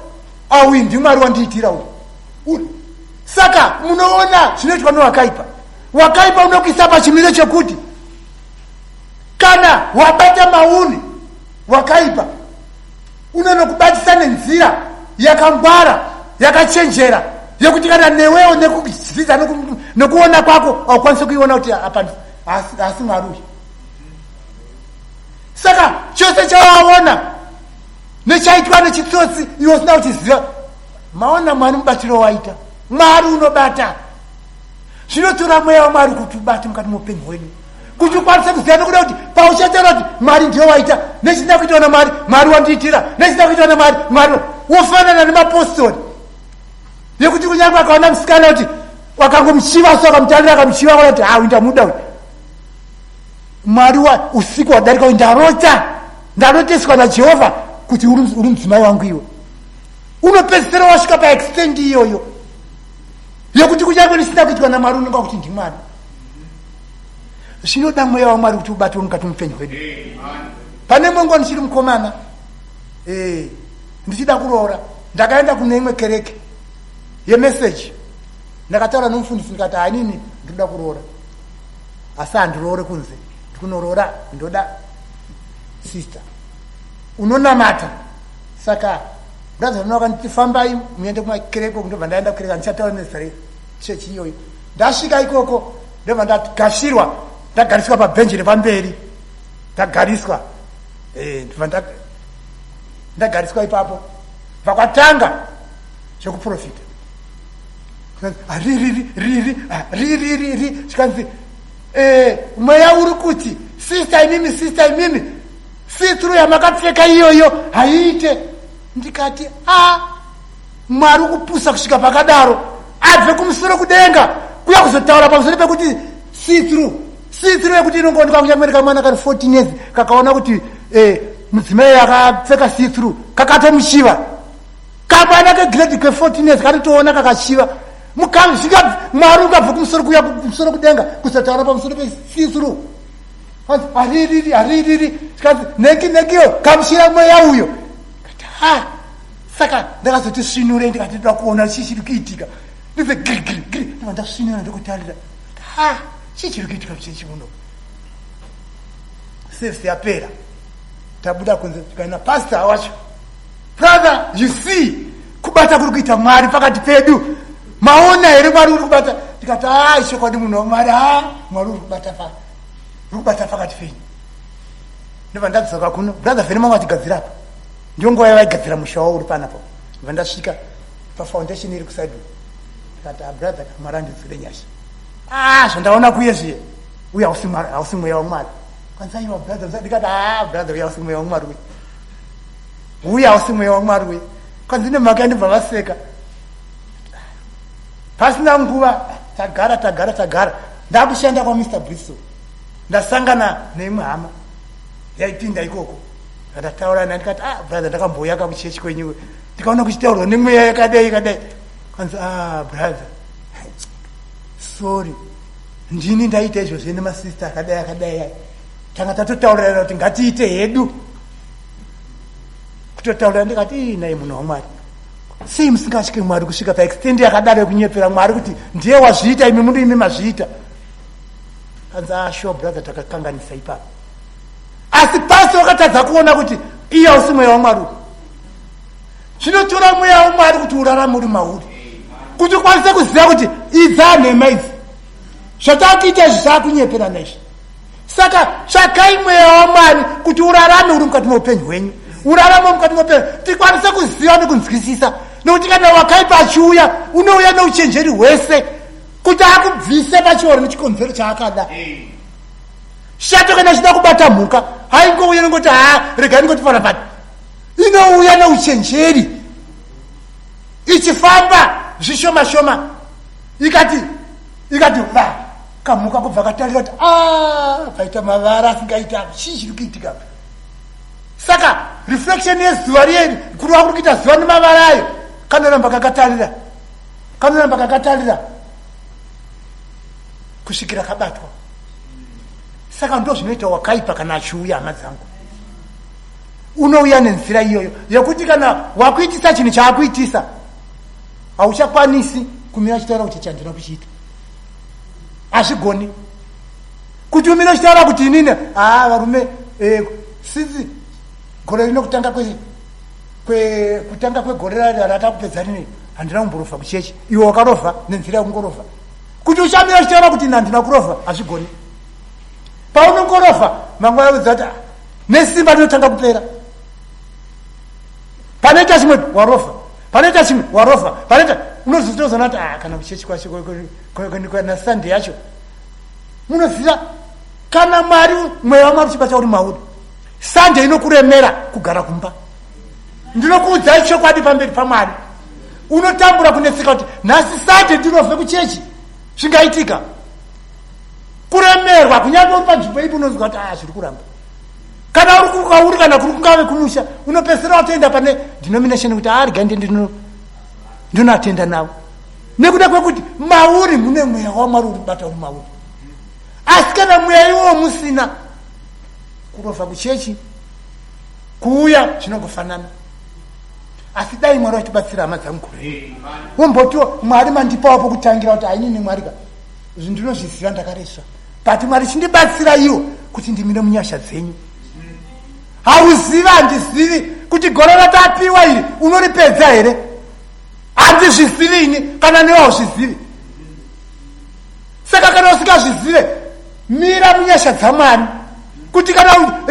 auyu ndiMwari wandiitira uyu. Saka munoona zvinoitwa nowakaipa. Wakaipa unokuisa pachimiro chekuti kana wabata mauni, wakaipa unonokubatisa nenzira yakangwara, yakachenjera, yekuti kana newewo. nekudzidza nekuona kwako haukwanisi kuiona kuti apa haasi Mwari uyu. Saka chose chawaona nechaitwa nechitsotsi iwe usina kuchiziva, maona Mwari mubatiro waita. Mwari unobata. Zvinotora mweya waMwari kuti ubate mukati meupenyu hwedu, kuti ukwanise kuziva, nekuda kuti pauchataura kuti Mwari ndiyo waita, nechisina kuitwa naMwari, Mwari wandiitira, nechisina kuitwa naMwari, Mwari wofanana nemapostori yekuti kunyange akaona musikana kuti wakangomuchiva so akamutarira akamuchiva akaona kuti ha ndamuda uyu Mwari wa usiku wadarika uyu ndarota ndaroteswa naJehovha kuti uri mudzimai wangu iwe. Unopedzisira wasvika paextend iyoyo yekuti kunyange risina kuitwa naMwari unonga kuti ndiMwari. Zvinoda mweya waMwari kuti ubatwe mukati mupenyu hwedu. Pane imwe nguva ndichiri mukomana, ndichida kuroora, ndakaenda kune imwe kereke yemeseji. Ndakataura nomufundisi ndikati, hainini ndinoda kuroora, asi handiroore kunze, ndikunoroora ndoda sister unonamata. Saka brother vano vakanditi fambai muende kumakereke uku. Ndobva ndaenda kukereke, handichataura nezita rechechi iyoyo. Ndasvika ikoko ndobva ndagashirwa, ndagariswa pabhenji repamberi, ndagariswa, ndobva ndagariswa ipapo bva kwatanga zvekuprofita, ririri riri ririri, zvikanzi mweya uri kuti sister imimi, sister imimi, see-through yamakapfeka iyoyo haiite. Ndikati, a Mwari kupusa kusvika pakadaro, abve kumusoro kudenga kuya kuzotaura pamusoro pekuti see-through, see-through yekuti inongoonekwa kunyange kamwana kari 14 years kakaona kuti mudzimai akapfeka see-through kakatomuchiva. Kamwana kegrade ke14 years kanotoona kakachiva. Mukazvika Mwari ungabve kumusoro kuya kumusoro kudenga kuzotaura pamusoro pesee-through? Haririri haririri, zvikanzi neki nekiyo kamushira mweya uyo. Kati ha, saka ndakazoti svinure, ndikati ndoda kuona chii chiri kuitika. Ndibve giri giri giri, ndibva ndasvinura ndokutarira, ha, chii chiri kuitika muchechi muno? Service yapera, tabuda kunze, tikaina pastor wacho, "Brother, you see kubata kuri kuita Mwari pakati pedu? Maona here Mwari uri kubata?" Ndikati, "A, chokwadi munhu waMwari, ha, Mwari uri kubata, pa uri kubata pakati penyu." Ndobva ndadzoka kuno, brother vhene mangu achigadzira apa, ndiyo nguva yavaigadzira musha wavo uri panapo. Ndobva ndasvika pafoundation iri kuside, ndikati, "Ah, brother, Mwari andidzire nyasha. Ah, zvandaona kuye zviye, uye hausi mweya waMwari." Kwanzi, "Aiwa brother." Ndikati, "Ah, brother, uye hausi mweya waMwari uye, uye hausi mweya waMwari uye." Kwanzi, "Nemhaka?" Ndibva vaseka. Pasina nguva tagara tagara tagara, ndakushanda kwaMr Bristol, ndasangana neimwe hama yaipinda ikoko. Ndataura naye ndikati, "Ah, brother, ndakambouya kakuchechi kwenyu, ndikaona kuchitaurwa nemweya yakadai yakadai." Kwanzi, "Ah, brother, sorry, ndini ndaita izvozvo nemasista akadai akadai. Tanga tatotaurirana kuti ngatiite hedu kutotaurira." Ndikati, "Ii, nai munhu waMwari, sei musingatyi Mwari kusvika paextend yakadaro yekunyepera Mwari kuti ndiye wazviita, imi muri imi mazviita?" Kanzi, "Ah, sure brother, takakanganisa ipapo." Asi pasi wakatadza kuona kuti iye hausi mweya waMwari. Zvinotora mweya waMwari kuti urarame uri mauri, kuti ukwanise kuziva kuti idzi nhema idzi, zvatakuita izvi zvakunyeperana izvi. Saka tsvakai mweya waMwari kuti urarame uri mukati meupenyu hwenyu, urarame mukati meupenyu, tikwanise kuziva nekunzwisisa. Nekuti kana wakaipa achiuya, unouya neuchenjeri hwese kuti akubvise pachioro nechikonzero chaakada. Shato kana ichida kubata mhuka haingouya nongoti, "Ha, regai ndingoti parapati." Inouya neuchenjeri ichifamba zvishoma shoma, ikati va kamhuka kubva katarira kuti a paita mavara asingaita, chii chiri kuitika? Saka reflection yezuva riye, kureva kuri kuita zuva nemavara ayo, kanoramba kakatarira, kanoramba kakatarira kusvikira kabatwa. Saka ndo zvinoita wakaipa kana achiuya, hama dzangu. Unouya nenzira iyoyo yekuti kana wakuitisa chinhu chaakuitisa, hauchakwanisi kumira uchitaura kuti chandina kuchiita. Hazvigoni kuti umire uchitaura kuti inini, haa varume, since gore rino, kutanga kwegore ratakupedza rini, handina kumborovha kuchechi. Iwe wakarovha nenzira yekungorovha. Kuti uchamira uchitaura kuti nandina kurovha hazvigoni. Paunongorovha mangwana udza kuti ah, nesimba rinotanga kupera. Panoita chimwe warovha, panoita chimwe warovha, panoita unozotozoona kuti ah, kana kuchechi kwacho kana Sunday yacho munoziva kana Mwari mweya waMwari uchibata uri mauri Sunday inokuremera kugara kumba. Ndinokuudzai chokwadi pamberi paMwari, unotambura kunetseka kuti nhasi Sunday ndirovhe kuchechi, zvingaitika kuremerwa kunyange uri panzvimbo ipi unonzwa kuti aya ah, zviri kuramba kana uri kwauri kana kuri kungave kumusha unopedzisira watoenda pane denomination kuti arga ah, ndi ndinoatenda navo nekuda kwekuti mauri mune mweya wamwari uri kubata uri mauri asi kana mweya iwowo musina kurovha kuchechi kuuya zvinongofanana asi dai mwari vachitibatsira hama dzangu kure wombotiwo mwari mandipawo pokutangira kuti ainini mwari ka zvinhu ndinozviziva ndakaresva but mwari chindibatsira iwo kuti ndimire munyasha dzenyu hauzivi handizivi kuti gore ratapiwa iri unoripedza here handizvizivi ini kana newe hauzvizivi saka kana usingazvizive mira munyasha dzamwari kuti kana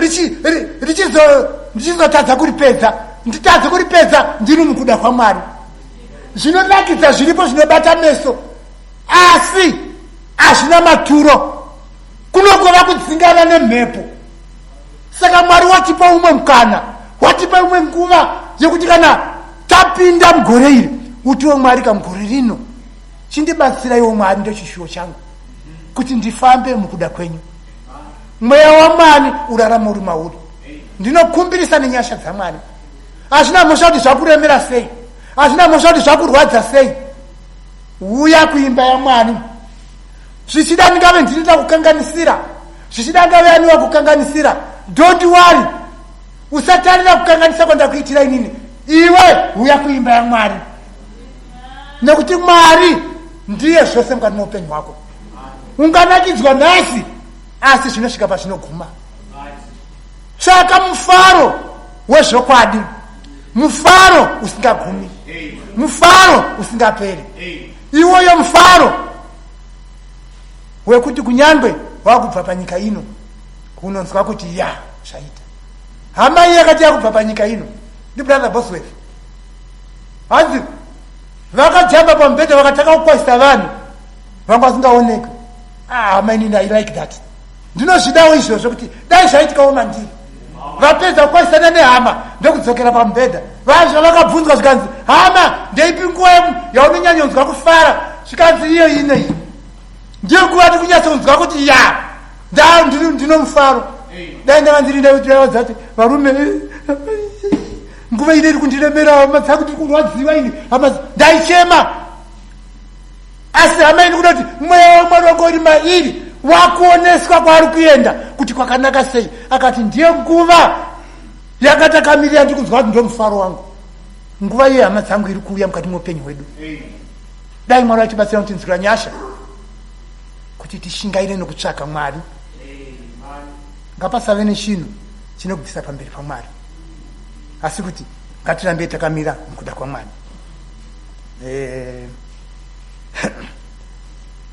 ndichizotadza kuripedza nditadze kuripedza ndiri mukuda kwamwari zvinonakidza zviripo zvinobata meso asi hazvina maturo kunongova kudzingana nemhepo saka mwari watipa umwe mukana watipa imwe nguva yekuti kana tapinda mugore iri utiwo mwari kamugore rino Chindibatsiraiwo Mwari ndochishuwo changu kuti ndifambe mukuda kwenyu. Mweya waMwari urarame uri mauri. Ndinokumbirisa nenyasha dzaMwari. Hazvina mhosva kuti zvakuremera sei, hazvina mhosva kuti zvakurwadza sei. Uya kuimba yaMwari. Zvichida ndingave ndini ndakukanganisira, zvichida angave ani wakukanganisira. Don't worry, usatarira kukanganisa kwandakuitira inini. Iwe uya kuimba yaMwari. Nekuti Mwari ndiye zvose mukati meupenyu hwako. Unganakidzwa nhasi, asi zvinosvika pazvinoguma. Tsvaka mufaro wezvokwadi, mufaro usingagumi, mufaro usingaperi. Iwoyo mufaro wekuti kunyange wakubva panyika ino unonzwa kuti ya zvaita. Hama iyi yakati yakubva panyika ino ndiBrother Bosworth hanzi vakajamba pamubhedha vakatanga kukwazisa vanhu vanga vasingaonekwi ah, mainini i like that ndinozvidawo izvozvo kuti dai zvaitikawo mandiri vapedza kukwazisana nehama ndokudzokera pamubhedha vazva vakabvunzwa zvikanzi hama ndeipi nguva yaunonyanyonzwa kufara zvikanzi iyo ino iyi ndiyo nguva yati kunyatsonzwa kuti ya ndino mufaro dai ndanga ndiri ndaivaudza kuti varume nguva ine iri kundiremera hama dzangu ndiri kurwadziwa ini hama ndaichema asi hama ini kuda kuti mweya wamwari wanga uri mairi wakuoneswa kwaari kuenda kuti kwakanaka sei akati ndiye nguva yakatakamirira ndiri kunzwa kuti ndomufaro wangu nguva iye hama dzangu iri kuuya mukati meupenyu hwedu dai mwari vatibatsira kutinzwira nyasha kuti tishingaire nokutsvaka mwari ngapasave nechinhu chinobvisa pamberi pamwari asi kuti ngatirambei takamira mukuda kwamwari eh,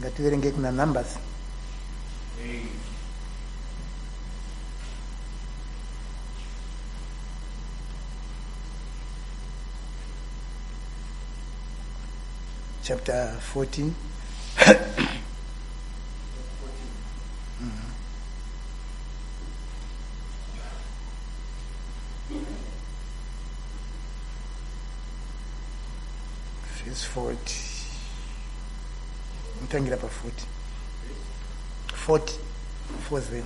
ngativerengei kuna Numbers chapter 14 Verse 40 mutangira pa 40 40 40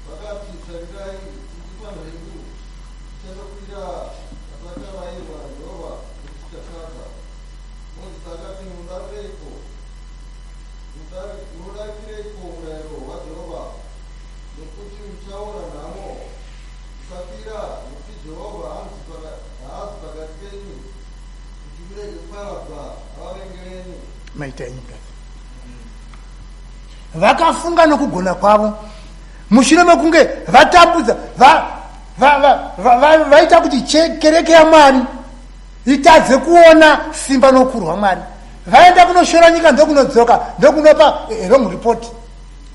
Vakati, Tarirai, tiri panhedu, tichandokwira patakarairwa naJehovha, nokuti tatadza. Mozisi akati, Munodarireiko? Munodarikireiko murayiro waJehovha? Nokuti muchaona nhamo, musakwira, nokuti Jehovha haazi pakati penyu, kuti murege kuparadzwa navavengi venyu. Maita henyu brother. Vakafunga nokugona kwavo mushure mekunge vatambudza Vaita kuti kereke yaMwari itadze kuona simba noukuru hwaMwari. Vaenda kunoshora nyika, ndokunodzoka ndokunopa wrong report.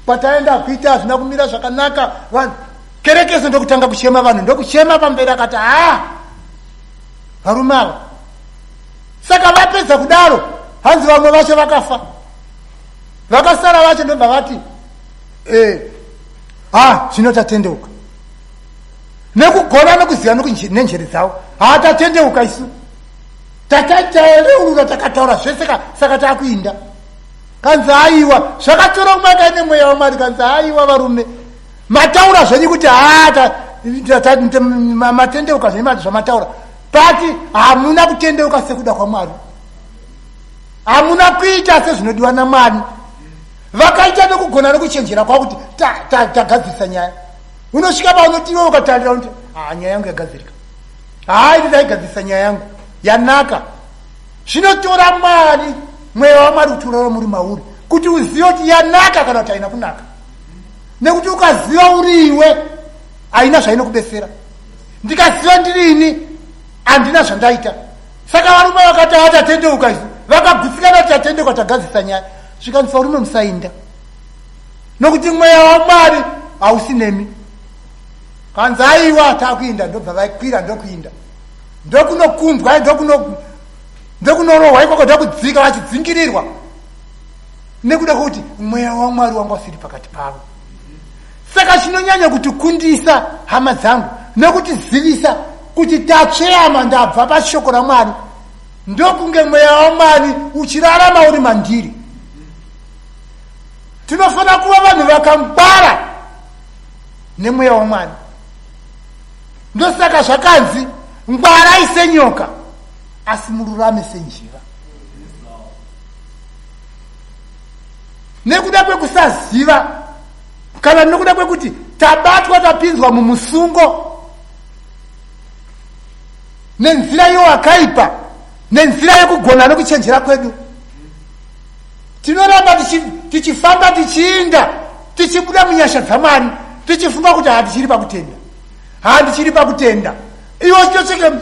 Kwataenda kuita hazvina kumira zvakanaka. Kereke ndokutanga kuchema, vanhu ndokuchema pamberi. Akati, "Ha, varume ava." Saka vapedza kudaro, hanzi vamwe vacho vakafa, vakasara vacho ndobva vati, "Ha, zvino tatendeuka nekugona nekuziva nenjere dzavo. Ha, tatendeuka isu, tatareurura, takataura zvese, saka taakuinda." Kanzi, "Aiwa, zvakatora kumakaine mweya waMwari." Kanzi, "Aiwa varume, mataura zvenyu kuti ha, matendeuka zvenyu zvamataura, but hamuna kutendeuka sekuda kwaMwari, hamuna kuita sezvinodiwa naMwari. Vakaita nekugona nekuchenjera kwavo kuti tagadzirisa nyaya." Unosvika paunotiwe ukatarira unoti, "Ha, nyaya yangu yagadzirika. Hai, ndaigadzirisa nyaya yangu, yanaka." Zvinotora Mwari, mweya waMwari, kuti urara muri mauri, kuti uzive kuti yanaka kana kuti haina kunaka. Nekuti ukaziva uriiwe, haina zvainokubesera. Ndikaziva ndirini, handina zvandaita. Saka varume vakati, "Hatatendeuka isu." Vakagutsikana kuti tatendeuka, tagadzisa nyaya. Zvikanzi, "Varume, musainda, nokuti mweya waMwari hausi nemi." Kanzi, "Aiwa, takuinda." Ndobva vakwira ndokuinda, ndokunokundwa, ndokunorohwa ikoko, ndokudzika vachidzingirirwa, nekuda kwekuti mweya waMwari wanga usiri pakati pavo. Saka chinonyanya kutikundisa, hama dzangu, nekutizivisa kuti tatsveyama, ndabva pashoko raMwari, ndokunge mweya waMwari uchirarama uri mandiri. Tinofanira kuva vanhu vakangwara nemweya waMwari. Ndosaka zvakanzi, "Ngwarai senyoka, asi mururame senjiva." Nekuda kwekusaziva kana nekuda kwekuti tabatwa, tapinzwa mumusungo nenzira yowakaipa, nenzira yekugona nekuchenjera kwedu, tinoramba tichifamba, tichiinda, tichibuda munyasha dzaMwari, tichifunga kuti handichiri pakutenda, handichiri pakutenda. Iwe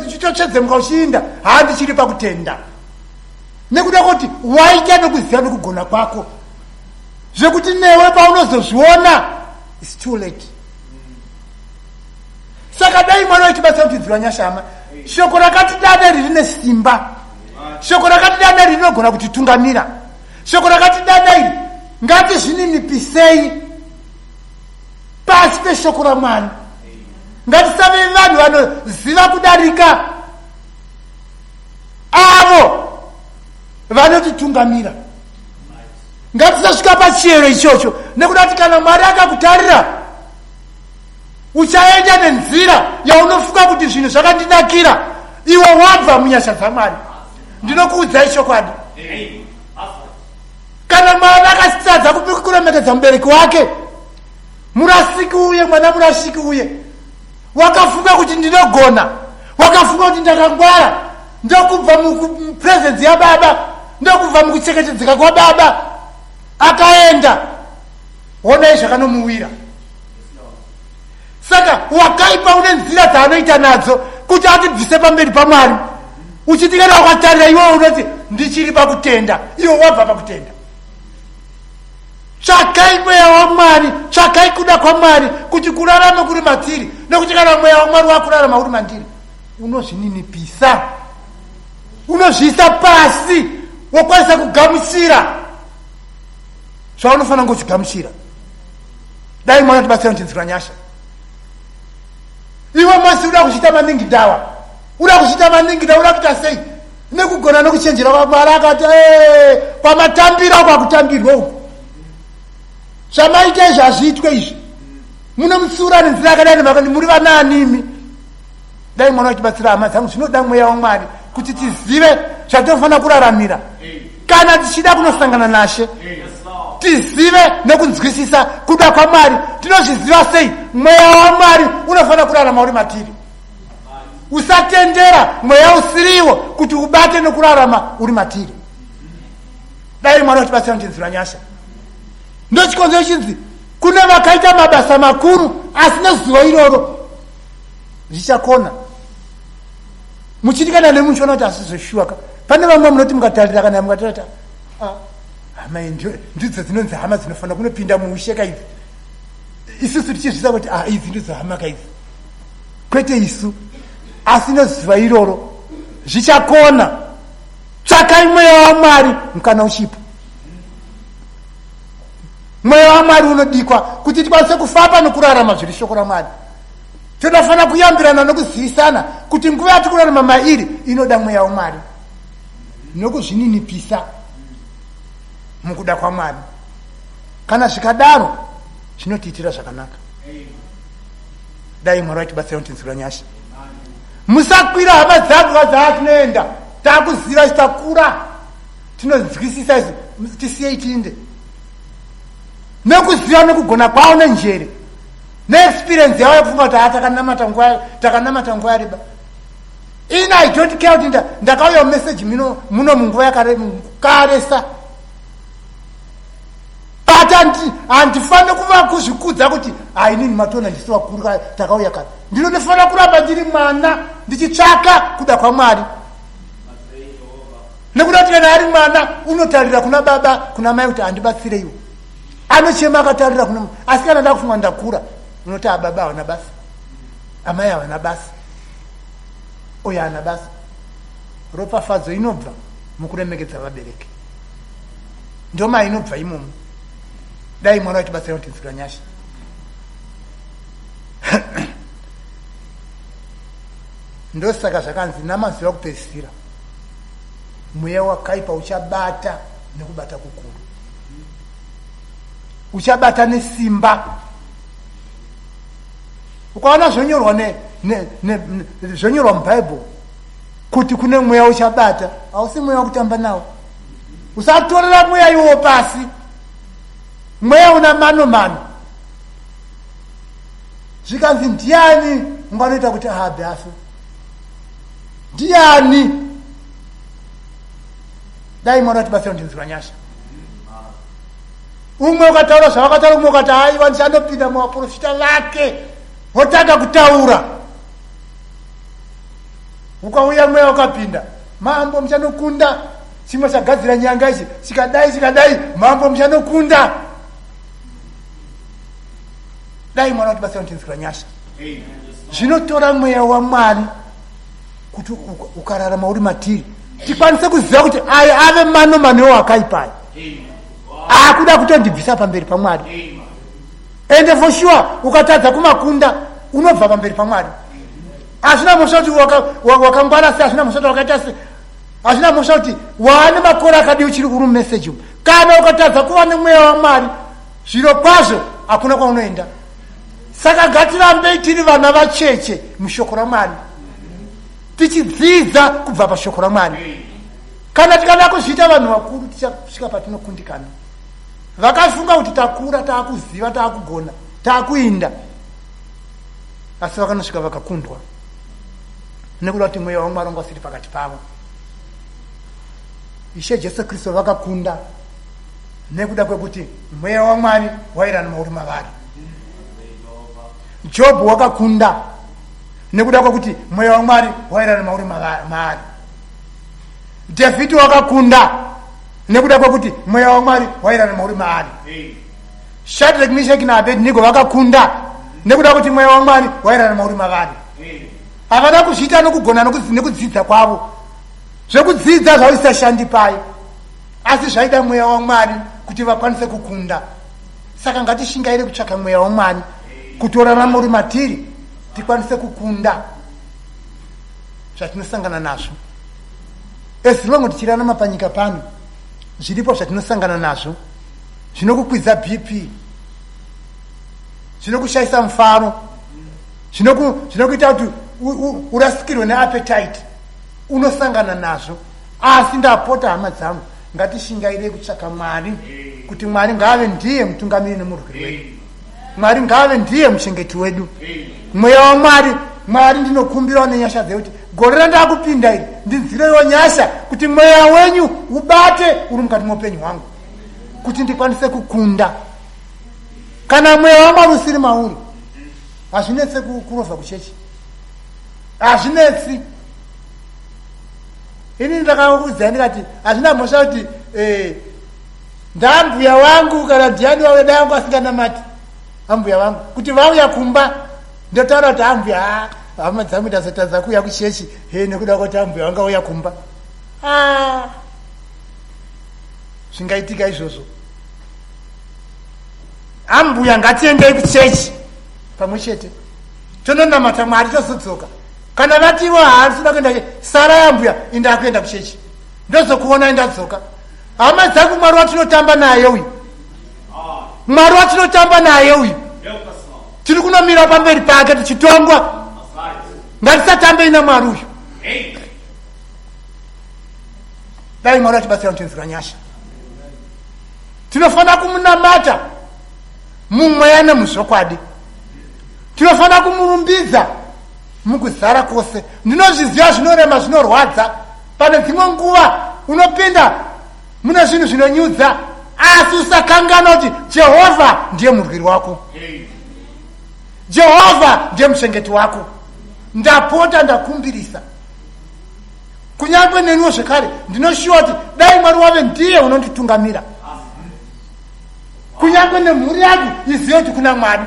uchitotsvedzemuka uchiinda, "Handichiri pakutenda," nekuda kuti waita nekuziva nekugona kwako, zvekuti newe paunozozviona, it's too late. Saka dai Mwari waitibatsira kutidzira nyasha, hama. Shoko rakati dada riri simba, shoko rakati dada iri rinogona kutitungamira. Shoko rakati dada iri, ngatizvininipisei pasi peshoko raMwari. Ngatisave vanhu vanoziva kudarika avo vanotitungamira. Ngatisasvika pachiyero ichocho, nekuda kuti kana Mwari akakutarira, uchaenda nenzira yaunofunga kuti zvinhu zvakandinakira, iwe wabva munyasha dzaMwari. Ndinokuudzai chokwadi, kana mwana akasitadza kuremekedza mubereki wake, murasiki uye, mwana murasiki uye, wakafunga kuti ndinogona, wakafunga kuti ndakangwara, ndokubva mupresence yababa, ndokubva mukuchengetedzeka kwababa, akaenda, honai zvakanomuwira. Saka wakaipa une nzira dzaanoita nadzo kuti atibvise pamberi paMwari. Uchiti kana wakatarira iwewe unoti, "Ndichiri pakutenda," iwe wabva pakutenda. Tsvakai mweya waMwari, tsvakai kuda kwaMwari kuti kurarame kuri matiri, nekuti kana mweya waMwari wakurarama uri mandiri, unozvininipisa, unozviisa pasi, wokwanisa kugamuchira zvaunofanira kungochigamuchira. Dai Mwari tibatsira kutinzwira nyasha. Iwe Mosi, uda kuchiita maningi ndawa, uda kuchiita maningi ndawa, uda kuita sei nekugona nekuchenjera kwaMwari. Akati, "Kwamatambira kwakutambirwa uku, zvamaita izvi hazviitwe izvi. Munomutsiura nenzira yakadai, muri vanaanimi?" Dai Mwana wachibatsira, hama dzangu. Zvinoda mweya waMwari kuti tizive zvatinofanira kuraramira kana tichida kunosangana nashe, tizive nekunzwisisa kuda kwaMwari. Tinozviziva sei? Mweya waMwari unofanira kurarama uri matiri. Usatendera mweya usiriwo kuti ubate nokurarama uri matiri. Dai Mwari watibatsira kutinzwira nyasha. Ndochikonzero chinzi kune vakaita mabasa makuru, asi nezuva iroro Zvichakona. Muchiti kana nemi muchiona kuti asi zveshuwa ka. Pane vamwe munoti mukatarira kana mukatarira ah, hama ndidzo dzinonzi hama dzinofanira kunopinda muushe ka idzi. Isusu tichizviisa kuti ah, idzi ndidzo hama ka idzi. Kwete isu. Asi nezuva iroro zvichakona. Tsvakai mweya waMwari mukana uchipo. Mweya waMwari unodikwa kuti tikwanise kufamba nokurarama zviri shoko raMwari. Tinofanira kuyambirana nokuzivisana kuti nguva yatiri kurarama mairi inoda mweya waMwari nokuzvininipisa mukuda kwaMwari. Kana zvikadaro zvinotiitira zvakanaka. Dai Mwari vaitibatsira kutinzwira nyasha. Musakwira hama dzangu vadzatinoenda takuziva takura tinonzwisisa izvi tisiyei tiinde nekuziva nekugona kwavo nenjere neexperience yavo yekufunga kuti haa takanamata nguva takanamata nguva yareba ini i don't care kuti ndakauya message mino muno munguva yakaresa but handifanire kuva kuzvikudza kuti hainini matona ndisi vakuru takauya kare ndinotofanira kuramba ndiri mwana ndichitsvaka kuda kwamwari nekuda kuti kana ari mwana unotarira kuna baba kuna mai kuti handibatsireiwo anochema akatarira kuna asi kana ndakufunga ndakura unoti ababa havana basa amai havana basa uyo haana basa ropafadzo inobva mukuremekedza vabereki ndoma inobva imomo dai mwana vatibatsira kutinzwira nyasha Ndosaka zvakanzi namazuva kupedzisira mweya wakaipa uchabata nekubata kukuru, uchabata nesimba. Ukaona zvonyorwa zvonyorwa mubhaibheri kuti kune mweya uchabata, hausi mweya wekutamba nawo. Usatorera mweya iwowo pasi, mweya una mano mano. Zvikanzi ndiani unganoita kuti Ahabhi afe? Ndiani? Dai Mwari vatibatsira kundinzwira nyasha. Umwe ukataura zvavakataura, umwe ukati aiwa ndichandopinda muvaprofita vake, votanga kutaura. Ukauya mweya ukapinda, mambo muchanokunda chimwe chagadzira nyanga ichi chikadai chikadai, mambo muchanokunda. Dai Mwari vatibatsira kutinzwira nyasha. Zvinotora mweya waMwari kuti ukararama uri matiri tikwanise kuziva kuti aya ave mano mano iwo akaipa aya akuda kutondibvisa pamberi paMwari. Ende for sure ukatadza kumakunda unobva pamberi paMwari. Hazvina mhosva kuti wakangwara sei, hazvina mhosva kuti wakaita sei, hazvina mhosva kuti waane makore akadii uchiri uri mumeseji umu. Kana ukatadza kuva nemweya waMwari Zvirokwazvo hakuna kwaunoenda. Saka ngatirambei tiri vana vacheche mushoko raMwari, tichidzidza kubva pashoko raMwari. Kana tikada kuzviita vanhu vakuru, tichasvika patinokundikana. Vakafunga kuti takura, taakuziva, taakugona, taakuinda, asi vakanosvika vakakundwa nekuda kuti mweya waMwari wanga usiri pakati pavo. Ishe Jesu Kristu vakakunda nekuda kwekuti mweya waMwari wairarama uri mavari. Jobho wakakunda nekuda kwekuti mweya waMwari wairarama uri maari. Dhavhidhi wakakunda nekuda kwekuti mweya waMwari wairarama uri maari. Shadrach, Meshach naAbednego vakakunda nekuda kwekuti mweya waMwari wairarama uri mavari. Havana kuzviita nokugona nekudzidza kwavo. Zvekudzidza zvaisashandi paye. Asi zvaida mweya waMwari kuti vakwanise kukunda. Saka ngatishingaire kutsvaka mweya waMwari kuti urarame uri matiri tikwanise kukunda zvatinosangana nazvo. As long tichirarama panyika pano, zviripo zvatinosangana nazvo zvinokukwidza BP, zvinokushaisa mufaro, zvinokuita kuti urasikirwe neappetite, unosangana nazvo. Asi ndapota hama dzangu, ngatishingairei kutsvaka Mwari, kuti Mwari ngaave ndiye mutungamiri nemurwiri wedu. Mwari ngaave ndiye muchengeti wedu. Mweya waMwari, Mwari ndinokumbirawo nenyasha dzenyu kuti gore randakupinda iri ndinzireiwo nyasha kuti mweya wenyu ubate uri mukati meupenyu hwangu kuti ndikwanise kukunda. Kana mweya waMwari usiri mauri, hazvinetse kurovha kuchechi. Hazvinetsi. Ini ndakakuudzai ndikati hazvina mhosva kuti eh, ndambuya wangu kana ndiani wauya dai wangu asinganamati ambuya vangu kuti vauya kumba ndotaura kuti ambuya ah, hama dzangu ndazotadza kuuya kuchechi he nekuda kwekuti ambuya vanga uya kumba ah, zvingaitika izvozvo ambuya ngatiendei kuchechi pamwe chete tononamata mwari tozodzoka kana vativo haasida kuenda sara yambuya indakuenda kuchechi ndozokuona ndadzoka hama dzangu mwari watinotamba naye uyu mwari watinotamba naye uyu tiri kunomira pamberi pake tichitongwa ngatisatambei namwari uyu dai mwari atibatsira kutinzira nyasha tinofanira kumunamata mumweya nemuzvokwadi tinofanira kumurumbidza mukuzara kwose ndinozviziva zvinorema zvinorwadza pane dzimwe nguva unopinda mune zvinhu zvinonyudza asi usakanganwa kuti jehovha ndiye murwiri wako jehovha ndiye muchengeti wako ndapota ndakumbirisa kunyange neniwo zvekare ndinoshuwa kuti dai mwari wave ndiye unonditungamira kunyange nemhuri yangu izive kuti kuna mwari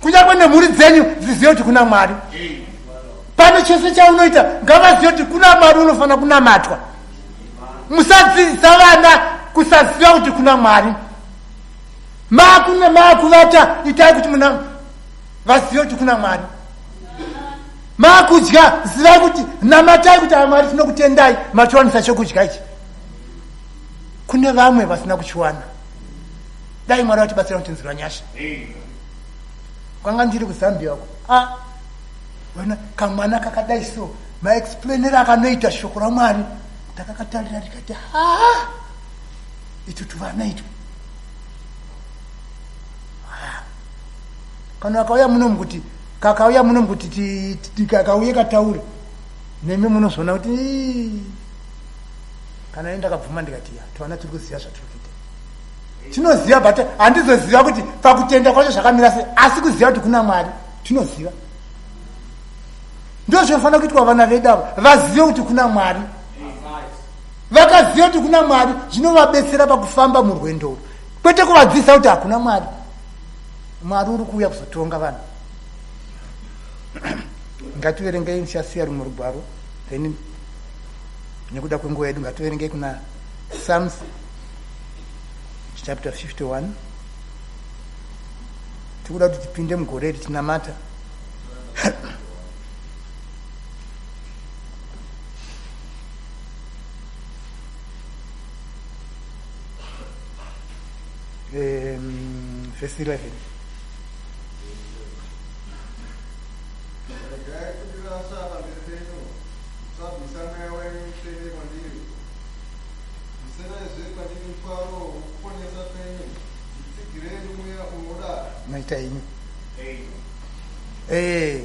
kunyange nemhuri dzenyu dzizive kuti kuna mwari pane chese chaunoita ngavazive kuti kuna mwari unofanira kunamatwa musadzidzisa vana kusaziva kuti kuna mwari makune makuvata itai kuti muna vazive kuti kuna mwari makudya zivai kuti namatai kuti amwari tinokutendai matiwanisa chokudya ichi kune vamwe vasina kuchiwana dai mwari vatibatsira kutinzirwa nyasha kwanga ndiri kuzambia uko ah, wena kamwana kakadai so maexplainero akanoita shoko ramwari ndakakatarira ndikati ha itu tuvana itu kana akauya muno mukuti kakauya muno mukuti kakauye kataure nemi munozoona kuti kana ini ndakabvuma ndikati ya twana tiri kuziva zvatiri kuita tinoziva but handizoziva kuti pakutenda kwacho zvakamira sei asi kuziva kuti kuna mwari tinoziva ndo zvinofanira kuitwa vana vedu ava vazive kuti kuna mwari vakaziva kuti kuna mwari zvinovabetsera pakufamba murwendo urwu kwete kuvadzidzisa kuti hakuna mwari mwari uri kuuya kuzotonga vanhu ngativerengei ndichasiya rumwe rugwaro then nekuda kwenguva yedu ngativerengei kuna psalms chapter 51 tikuda kuti tipinde mugore iri tinamata verse 11 Regai kundirasa pamberi penyu, musabvisa mweya wenyu mutsvene kwandiri. Bvisiraizve kwandiri mutwaro wokuponesa kwenyu, nditsigirei nomweya unoda. Maita henyu. Eh,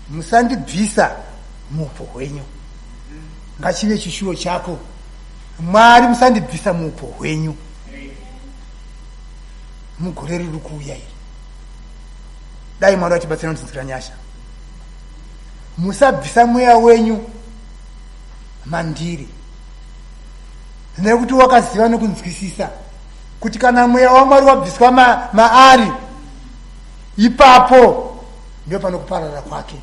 musandibvisa muupo hwenyu ngachive chishuwo chako mwari musandibvisa muupo hwenyu mugore riri kuuya iri dai mwari vatibatsira notinzwira nyasha musabvisa mweya wenyu mandiri nekuti wakaziva nekunzwisisa kuti kana mweya wamwari wabviswa maari ma ipapo ndio panokuparara kwake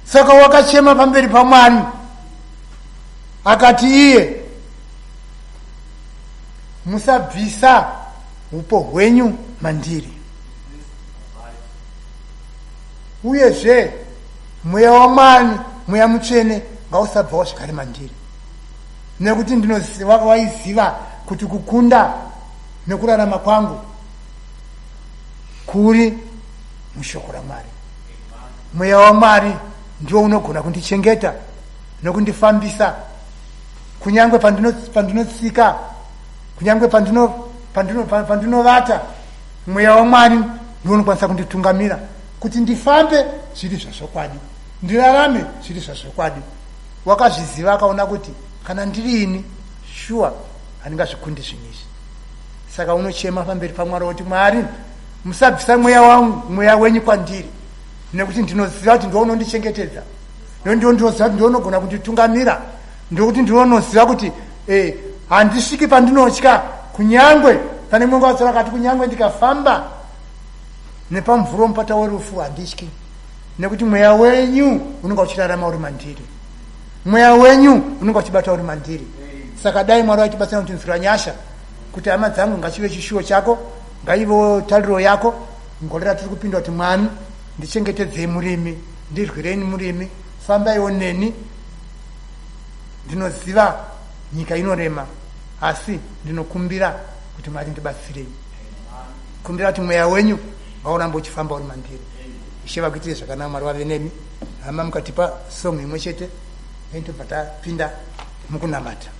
saka wakachema pamberi pamwari akati iye musabvisa upo hwenyu mandiri uyezve mweya wamwari mweya mutsvene ngausabvawo zvekare mandiri nekuti ndinowaiziva kuti kukunda nekurarama kwangu kuri mushoko ramwari mweya wamwari ndiwo unogona kundichengeta nokundifambisa kunyange pandinotsika kunyange pandinovata mweya wamwari ndiwo unokwanisa kunditungamira kuti ndifambe zviri zvazvokwadi ndirarame zviri zvazvokwadi wakazviziva akaona kuti kana ndiri ini shuwa handingazvikundi zvinhu izvi saka unochema pamberi pamwari woti mwari musabvisa mweya wangu mweya wenyu kwandiri Nekuti ndinoziva kuti ndiwe unondichengetedza, nekuti ndinoziva kuti ndiwe unogona kunditungamira, ndokuti ndiwe unoziva kuti eh, handisviki pandinotya. Kunyangwe pane mumwe watsora akati, kunyangwe ndikafamba nepamvura womupata werufu handityi, nekuti mweya wenyu unonga uchirarama uri mandiri, mweya wenyu unonga uchibata uri mandiri. Saka dai Mwari vaitibatsira kutinzwira nyasha, kuti hama dzangu, ngachive chishuwo chako, ngaivewo tariro yako mugore ratiri kupinda, kuti Mwari, ndichengetedzei murimi, ndirwireni murimi, fambaiwo neni. Ndinoziva nyika inorema, asi ndinokumbira kuti Mwari ndibatsirei. Kumbira kuti mweya wenyu ngaurambe uchifamba uri mandiri. Ishe vakuitire zvakanaka, Mwari vave nemi. Hama, mukatipa song imwe chete, then tobva tapinda mukunamata.